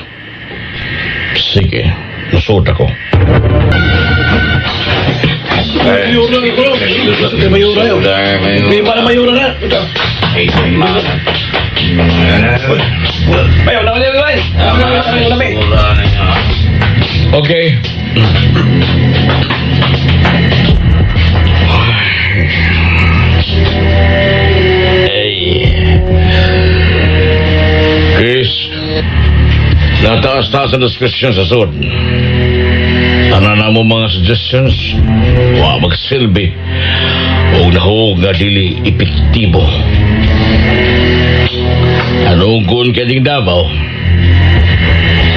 [SPEAKER 1] Sige, lusod ako. Okay. Hey. Chris, nataas-taas ang diskusyon sa sud. Tanan na mo mga suggestions, wa magsilbi. O nahog nga dili epektibo. Anungkon ka ding Davao.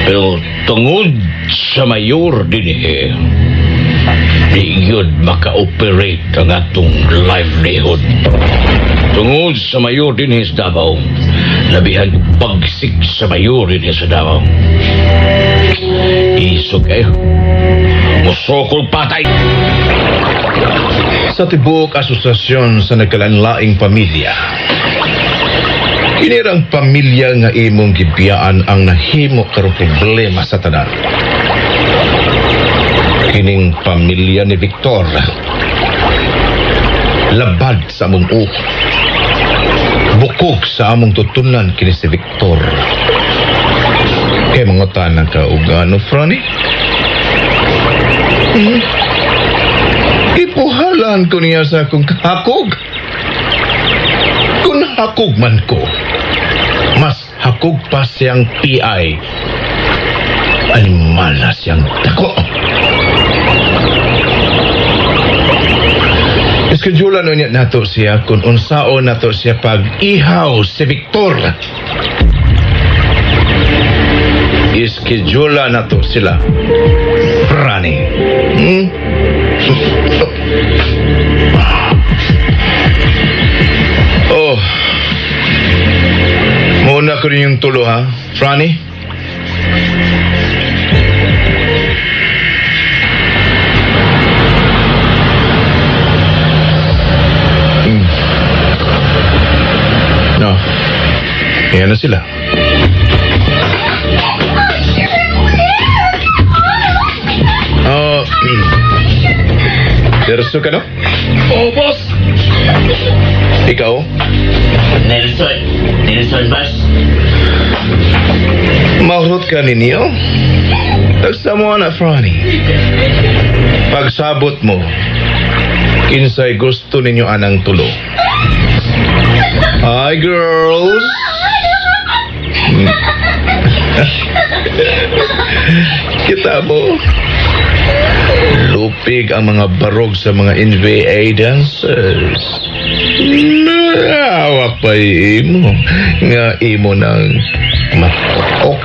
[SPEAKER 1] Pero tungod sa mayor din eh, di yun maka-operate ang atong livelihood. Tungod sa mayor din eh sa Davao, labihan bagsik sa mayor din eh sa Davao. Isog kayo. Musokol patay.
[SPEAKER 4] Sa tibuok asosasyon sa nagkalanlaing pamilya, kinirang pamilya nga imong gibiyaan ang nahimo karong problema sa tanan. Kining pamilya ni Victor, labad sa among uho, bukog sa among tutunan kini si Victor. Kay mangutana ka og ano, Franny? Ipuhalan ko niya sa akong hakog. Kung hakog man ko, mas hakog pa siyang PI. Animala siyang dako. Iskedyula no niya nato siya kung unsaon nato siya pag-ihaw si Victor. Iskedyula nato sila, Franny. Oh. Muna ko rin yung tulo, ha, Franny? No. Ayan na sila. Oh, Derso ka, no?
[SPEAKER 11] Oh, boss!
[SPEAKER 4] Ikaw?
[SPEAKER 12] Nelson. Nelson, boss.
[SPEAKER 4] Mahurot ka ninyo? Tagsa mo na, Franny. Pagsabot mo, kinsay gusto ninyo anang tulo. Hi, girls! Kita mo, lupig ang mga barog sa mga NVA dancers. Nawak pa imo nga imo ng matuok.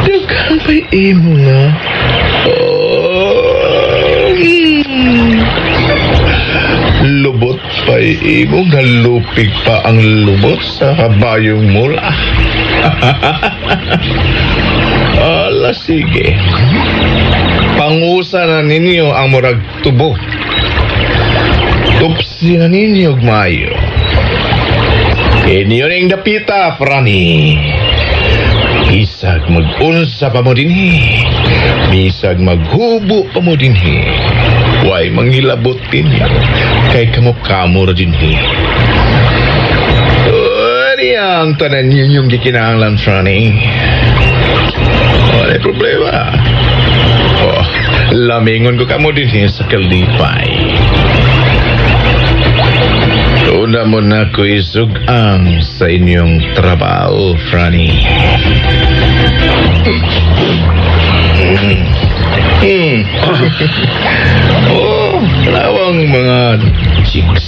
[SPEAKER 4] Dughan pa imo nga. Oh, lubot pa imo nga lupig pa ang lubot sa kabayong mula. Ala, sige. Pangusa na ninyo ang murag tubo. Tupsi na ninyo og maayo. Inyo ning dapita, Franny. Bisag mag-unsa pa mo dinhi. Bisag maghubo pa mo dinhi. Way manghilabot ninyo. Kay kamo-kamo ra dinhi. Ang tanan ninyong gikinahanglan, Franny. Wala problema. Oh, lamingon ko kamo din sa kalipay. Una mo na ko isug-ang sa inyong trabaho, Franny. Oh, lawang mga chicks.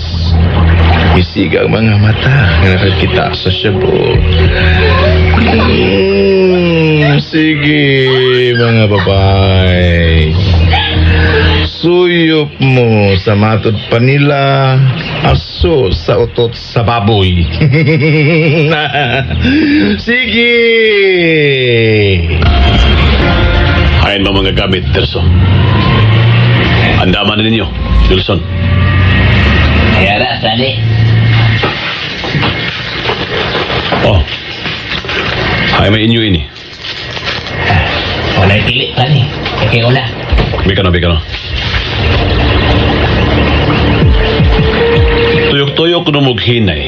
[SPEAKER 4] Isig ang mga mata nga nakakita sa shabu. Sige, mga babae. Suyop mo sa matod pa nila, aso sa utot sa baboy. Sige!
[SPEAKER 11] Ayan mga mga gamit, Terso. Andaman na ninyo, Wilson.
[SPEAKER 12] Kaya na, Sally.
[SPEAKER 11] Oh. Ay, may inyo ini.
[SPEAKER 12] Wala'y pili, Sally. Kaya wala.
[SPEAKER 11] Bika na, bika na. Tuyok-tuyok numughinay.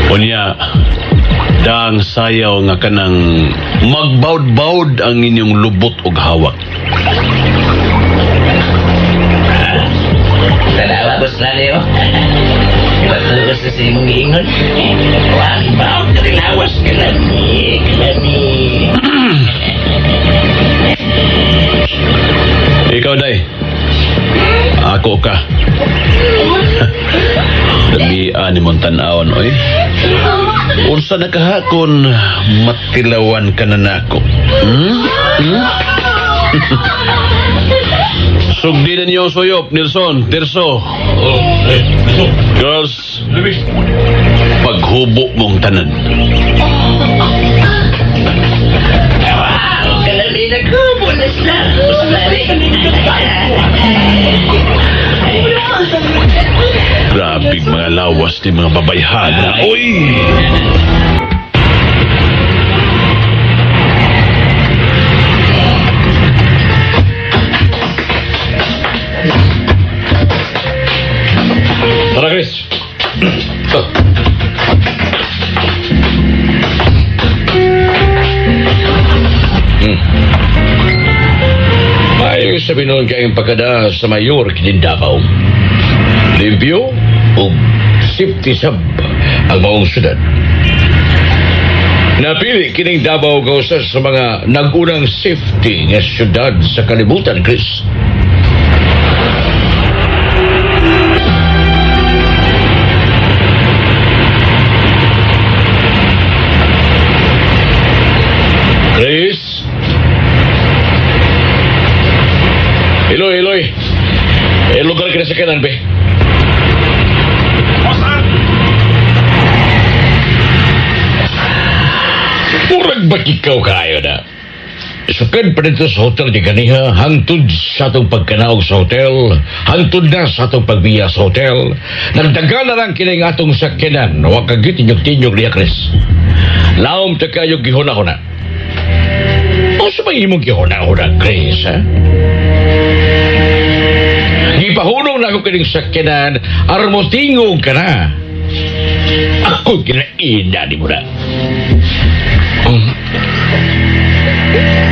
[SPEAKER 11] Unya, daang sayaw nga kanang magbawd-bawd ang inyong lubot og hawak.
[SPEAKER 12] Tanawa, boss Lani, oh. Matulos na sa imong giingon. Wang bawd ka rin lawas, kalami, kalami.
[SPEAKER 11] Ikaw, Dako ka. Lamian ni mong tan-awon, oy. Unsa na kahakon matilawan ka na nako. Hmm? Hmm? Sugdi na niyo suyop, Nelson, Tirso. Girls, paghubo mong tanan.
[SPEAKER 12] Kalami naghubo na sila.
[SPEAKER 11] Grabe mga lawas ni mga babayhana. Oy!
[SPEAKER 1] Tara, Chris. Oh. May sabi noon kayong pagkada sa mayor kining Davao. Limpyo o safety sub ang maong syudad. Napili kining Davao kausa sa mga nagunang safety nga syudad sa kalibutan, Chris. Chris? Eloy, Eloy. Eh, lugar ka na sa kanan, be. Murag ba't ikaw kayo na? Sukad pa dito sa hotel ni ganiha, hangtod sa atong pagkanaog sa hotel, hangtod na sa atong pagbiya sa hotel, nagdaga na lang kining atong sakyanan, wa kagit tinyog-tinyog niya, Chris. Laom ta kayo gihuna-huna. O sa may imong gihuna-huna, Chris, ha? Gipahunong na ako kining sakyanan, aron mo tingog ka na. Ako kinaina ni mo na.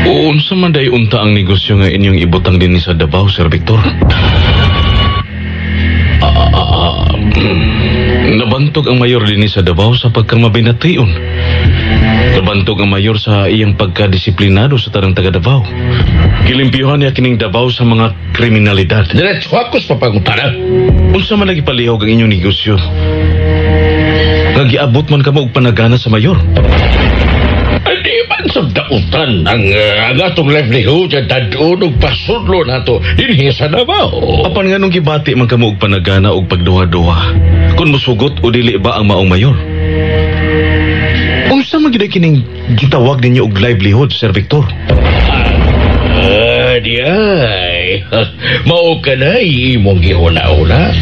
[SPEAKER 10] Unsa man day unta ang negosyo nga inyong ibutang dinhi sa Davao, Sir Victor? Nabantog ang mayor dinhi sa Davao sa pagkamabination. Nabantog ang mayor sa iyang pagkadisiplinado sa tanang taga Davao. Gilimpyuhan niya kining Davao sa mga kriminalidad.
[SPEAKER 1] Diretso ako sa papangutana.
[SPEAKER 10] Unsa man lagi palihog ang inyong negosyo? Nga giabot man kamo og panagana sa mayor.
[SPEAKER 1] Di man sa dautan ang atong livelihood at dadun og pasudlo nato dinhi sa Davao.
[SPEAKER 10] Apan nga nung gibati man kamo og panagana og pagduha-duha, kung musugot o dili ba ang maong mayor? Unsa man gyud kining gitawag ninyo og livelihood, Sir Victor?
[SPEAKER 1] Di ay. Mao ka na imong gihuna-huna.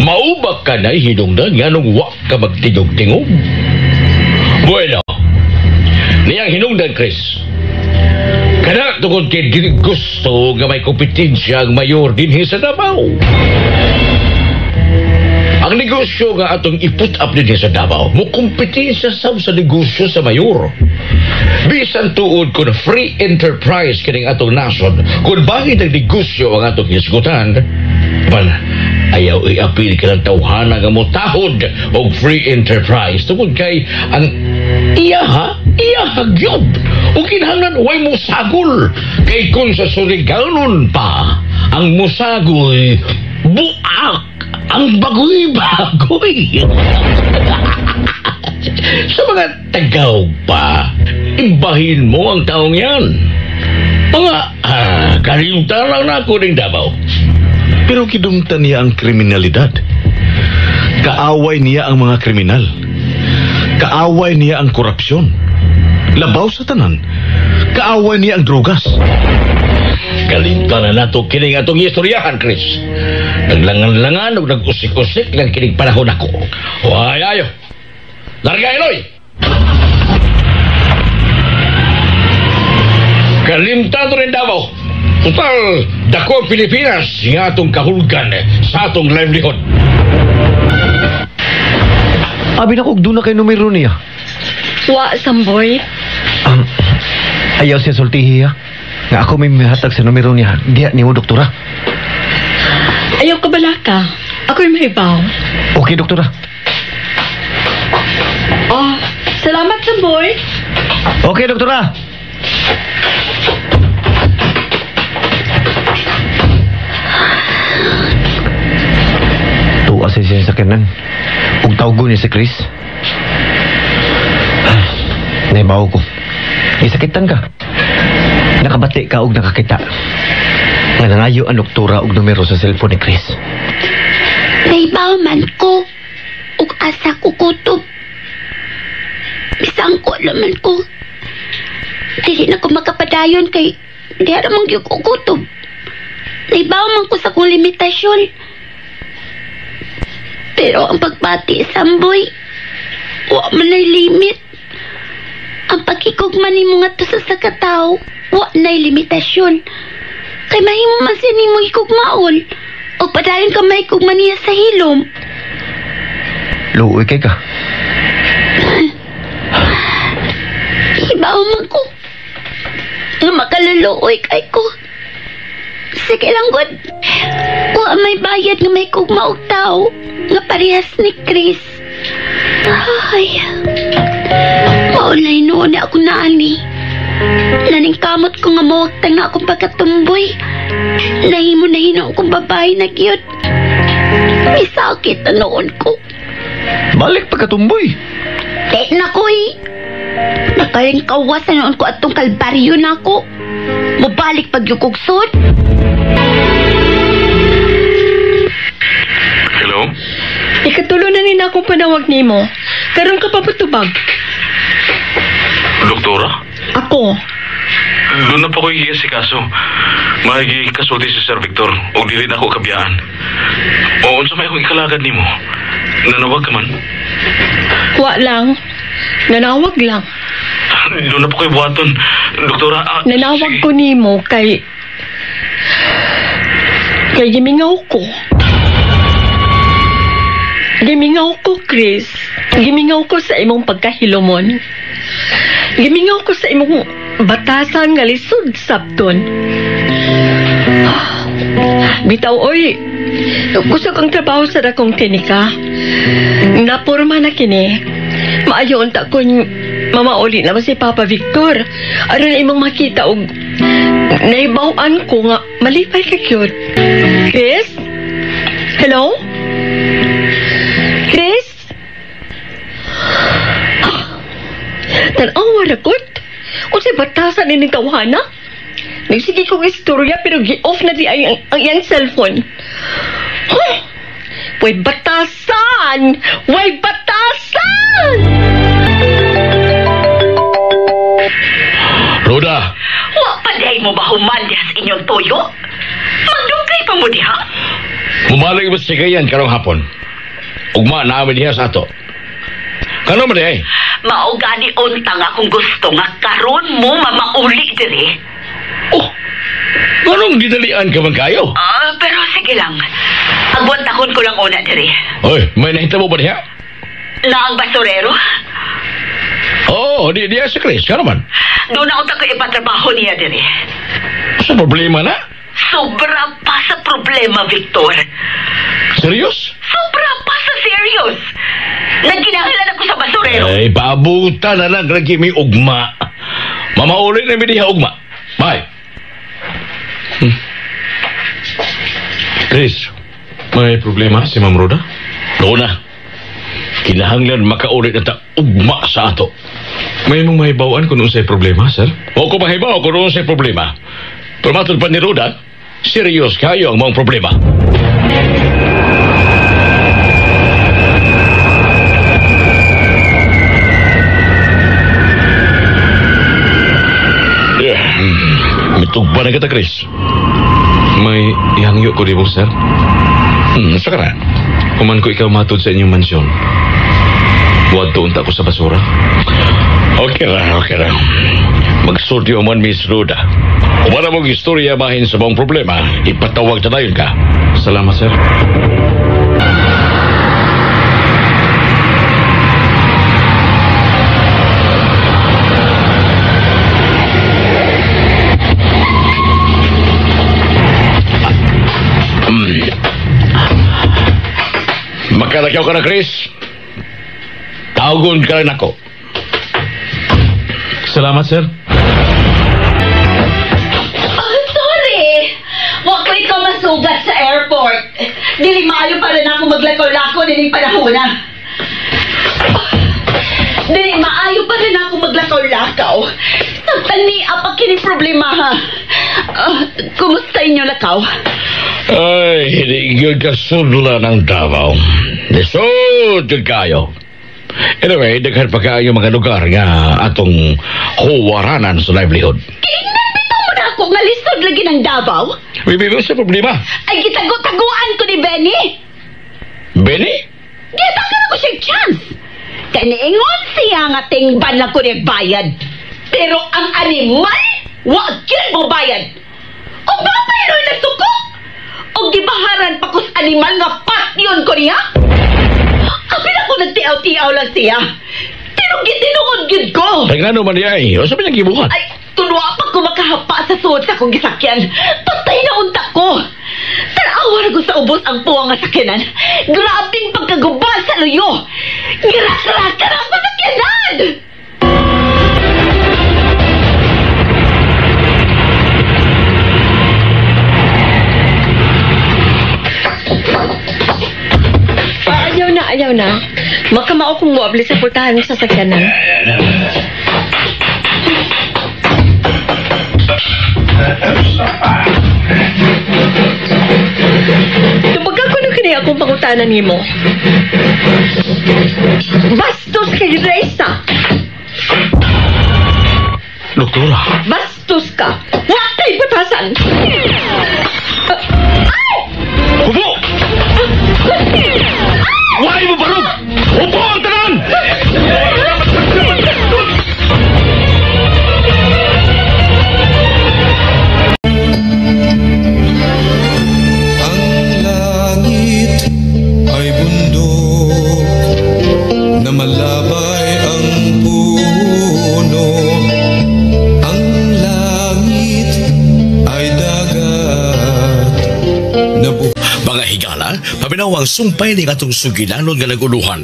[SPEAKER 1] Mao ba ka na hinungdan nganong wa ka magtingog-tingog? Bueno, niyang hinungdan, Chris. Kana tungod kay dili gusto nga may kompetensya ang mayor dinhi sa Davao. Ang negosyo nga atong i-put up dinhi sa Davao, mo kompetensya sab sa negosyo sa mayor. Bisan tuod kun free enterprise kining atong nasod, kun bakit ang negosyo ang atong hisgutan, pan ayaw i-apil ka ng tawhana nga motahod og free enterprise tungod kay ang iyaha, iyaha gyud. O kinahanglan way musagol. Kay kung sa Surigaonon pa, ang musagol, buak, ang bagoy-bagoy. Sa mga Tagaw pa, ibahin mo ang taong yan. Mga kalimtan lang na ako ng Davao.
[SPEAKER 10] Pero kidumtan niya ang kriminalidad. Kaaway niya ang mga kriminal. Kaaway niya ang korupsyon. Labaw sa tanan, kaaway niya ang drogas.
[SPEAKER 1] Kalimtan na nato kining atong istoryahan, Chris. Naglangan-langan o nag-usik-usik lang kining panahon ako. Way ayo. Larga, Eloy! Kalimtan rin Davao. Total, dako ang Pilipinas nga atong kahulgan sa atong livelihood.
[SPEAKER 7] Abi na kog doon na kay numero niya.
[SPEAKER 6] Wa, Samboy.
[SPEAKER 7] Ayaw siya sultihi, ha? Nga ako may mihatag sa numero niya. Diya ni mo, doktora.
[SPEAKER 6] Ayaw ka balaka. Ako'y mahibaw.
[SPEAKER 7] Okay, doktora.
[SPEAKER 6] Oh, salamat, Samboy.
[SPEAKER 7] Okay, doktora. Ato sa siyang sakyanan. Ug tawgon niya si Chris. Naibaw ko. Isakitan ka. Nakabati ka og nakakita. Nga nangayo ang doktora og numero sa cellphone ni Chris.
[SPEAKER 8] Naibaw man ko. Ug asa ko kutob. Bisang ko naman ko. Dili na ko makapadayon kay di ra man gyud ko kutob. Naibaw man ko sa akong limitasyon. Pero ang pagbati samboy, wa man nay limit. Ang pagkikugma nimo ngadto sa katawo, wa nay limitasyon. Kay mahimo man siya nimo hikugmaon. O padayon ka mahikugma niya sa hilom.
[SPEAKER 7] Luoy kay ka.
[SPEAKER 8] Hibaw man ko. Nga makaluluoy kay ko. Sige lang, God. Wa may bayad nga may kugma og tao nga parehas ni Chris. Ay. Maulay noon na ako naani. Naningkamot ko nga mawagtang na akong pagkatumboy. Nahimo na hinoon kong babae na gyud. May sakit na noon ko.
[SPEAKER 7] Balik pagkatumboy.
[SPEAKER 8] Di na ko eh. Nakaring kawasan noon ko atong kalbaryo na ako. Mubalik pag yukugsod.
[SPEAKER 10] Hello?
[SPEAKER 6] Ikatulo na ni na akong panawag nimo. Karon ka pa patubag.
[SPEAKER 10] Doktora?
[SPEAKER 6] Ako.
[SPEAKER 10] Doon na pa ko si kaso. Mahigi kasulti si Sir Victor o dili na ako kabiyaan. O unsa may akong ikalagad nimo? Nanawag ka man.
[SPEAKER 6] Wa lang. Nanawag lang.
[SPEAKER 10] Doon na po ko'y buhaton. Doktora,
[SPEAKER 6] Nanawag ko nimo kay gimingaw ko. Gimingaw ko, Chris. Gimingaw ko sa imong pagkahilomon. Gimingaw ko sa imong batasan nga lisod sabton. Bitaw, oy. Kusog ang trabaho sa dakong klinika. Napurma na kini. Maayo unta kun mamauli naman si Papa Victor. Aron imong makita og naibaw-an ko nga malipay ka cute. Chris? Hello? Chris? Tan-awa na kot. Unsay batasan ining tawhana? Nagsige kong istorya pero gi-off na di ay ang iyang cellphone. Huh? Way batasan! Way batasan!
[SPEAKER 1] Roda!
[SPEAKER 5] Wa pa dihay mo ba human diha sa inyong tuyo? Magdugay pa mo diha?
[SPEAKER 1] Mumalig ba si Kayan karong hapon? Ugma namin diha sa ato. Kano man dihay?
[SPEAKER 5] Maugani unta nga kung gusto nga karon mo mamauli diri.
[SPEAKER 1] Oh! Anong didalian ka man kayo?
[SPEAKER 5] Pero sige lang. Agwantakon ko lang una diri.
[SPEAKER 1] Oy, may nahita mo ba diha?
[SPEAKER 5] Na ang basurero?
[SPEAKER 1] Oo, oh, di diha si Chris. Kano man?
[SPEAKER 5] Doon ako ko ipatrabaho niya diri.
[SPEAKER 1] Sa problema na?
[SPEAKER 5] Sobra pa sa problema, Victor.
[SPEAKER 1] Serious?
[SPEAKER 5] Sobra pa sa serious. Nagkinahanglan ako sa basurero.
[SPEAKER 1] Ay, paabutan na lang lagi may ugma. Mamauli na mi diha ugma. Bye.
[SPEAKER 10] Chris, may problema si Ma'am Roda?
[SPEAKER 1] Doon na. Kinahanglan makaulit na ta ugma sa ato.
[SPEAKER 10] May mong mahibawan kung unsay problema, sir?
[SPEAKER 1] O ko mahibaw kung unsay problema. Pero matod pa ni Roda, serious kayo ang mong problema. Yeah. Mitugba na kita, Chris.
[SPEAKER 10] May ihangyo ko di mo, sir.
[SPEAKER 1] Sa ka na?
[SPEAKER 10] Human ko ikaw matod sa inyong mansyon. Buwad unta ko sa basura.
[SPEAKER 1] Okay ra, okay ra. Magsulti man, Miss Roda. Kung wala mong istorya bahin sa mong problema, ipatawag na dayon ka.
[SPEAKER 10] Salamat, sir.
[SPEAKER 1] Makalakaw ka na, Chris. Tawagon ka rin ako.
[SPEAKER 10] Salamat, sir.
[SPEAKER 5] Oh, sorry. Wa ko ikaw masugat sa airport. Dili maayo para na ako maglakaw-lakaw nining panahon na. Dili maayo pa rin ako maglakaw-lakaw. Tani apa kini problema ha. Kumusta inyo lakaw?
[SPEAKER 1] Ay, hindi yun kasudla ng Davao. Lisod yun kayo. Anyway, daghan pa kayo mga lugar nga atong huwaranan sa livelihood.
[SPEAKER 5] Kiingnan bitaw mo na ako nga lisod lagi ng Davao?
[SPEAKER 1] Bibi, sa problema?
[SPEAKER 5] Ay, gitago-taguan ko ni Benny.
[SPEAKER 1] Benny?
[SPEAKER 5] Gitagan ako siyang chance. Kaya niingon siya nga tingban lang ko niyang bayad. Pero ang animal, wag yun mo bayad. O ba yun nagsuko? O gibaharan pa ko sa animal nga patyon ko niya? Apil ako nagtiaw-tiaw lang siya. Pero gitinuod yun ko.
[SPEAKER 1] Ay nga naman niya eh. O sabi niyang gibuhat?
[SPEAKER 5] Ay, tunwa pa ko makahapa sa suot sa akong gisakyan. Patay na unta ko. Tanawa na ko sa ubos ang puwang nga sakyanan. Grabing pagkaguba sa luyo. Girak-raka na ako sakyanan!
[SPEAKER 6] Ayaw na, ayaw na. Makamao kong muabli sa pultahan ng sasakyanan. Tubaga ko na kini akong pangutanan nimo. Bastos kay Reza!
[SPEAKER 1] Doktora!
[SPEAKER 6] Bastos ka! Wa kay batasan! Ay!
[SPEAKER 1] Hubo! Why mo barog? Hubo ang tanan!
[SPEAKER 2] Ang langit ay bundok na malabay ang puno. Ang langit ay dagat na
[SPEAKER 1] Mga higala, paminaw ang sumpay ni atong sugilanon nga naguluhan.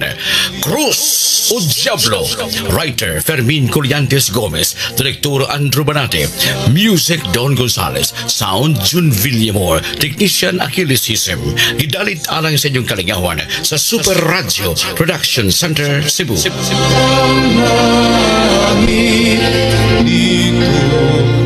[SPEAKER 1] Cruz o Diablo. Writer Fermin Collantes Gomez, Director Andrew Banate, Music Don Gonzales, Sound Jun Villamor, Technician Achilles Hisem. Gidalit alang sa inyong kalingawan sa Super Radio Production Center, Cebu.
[SPEAKER 2] Ang langit dito.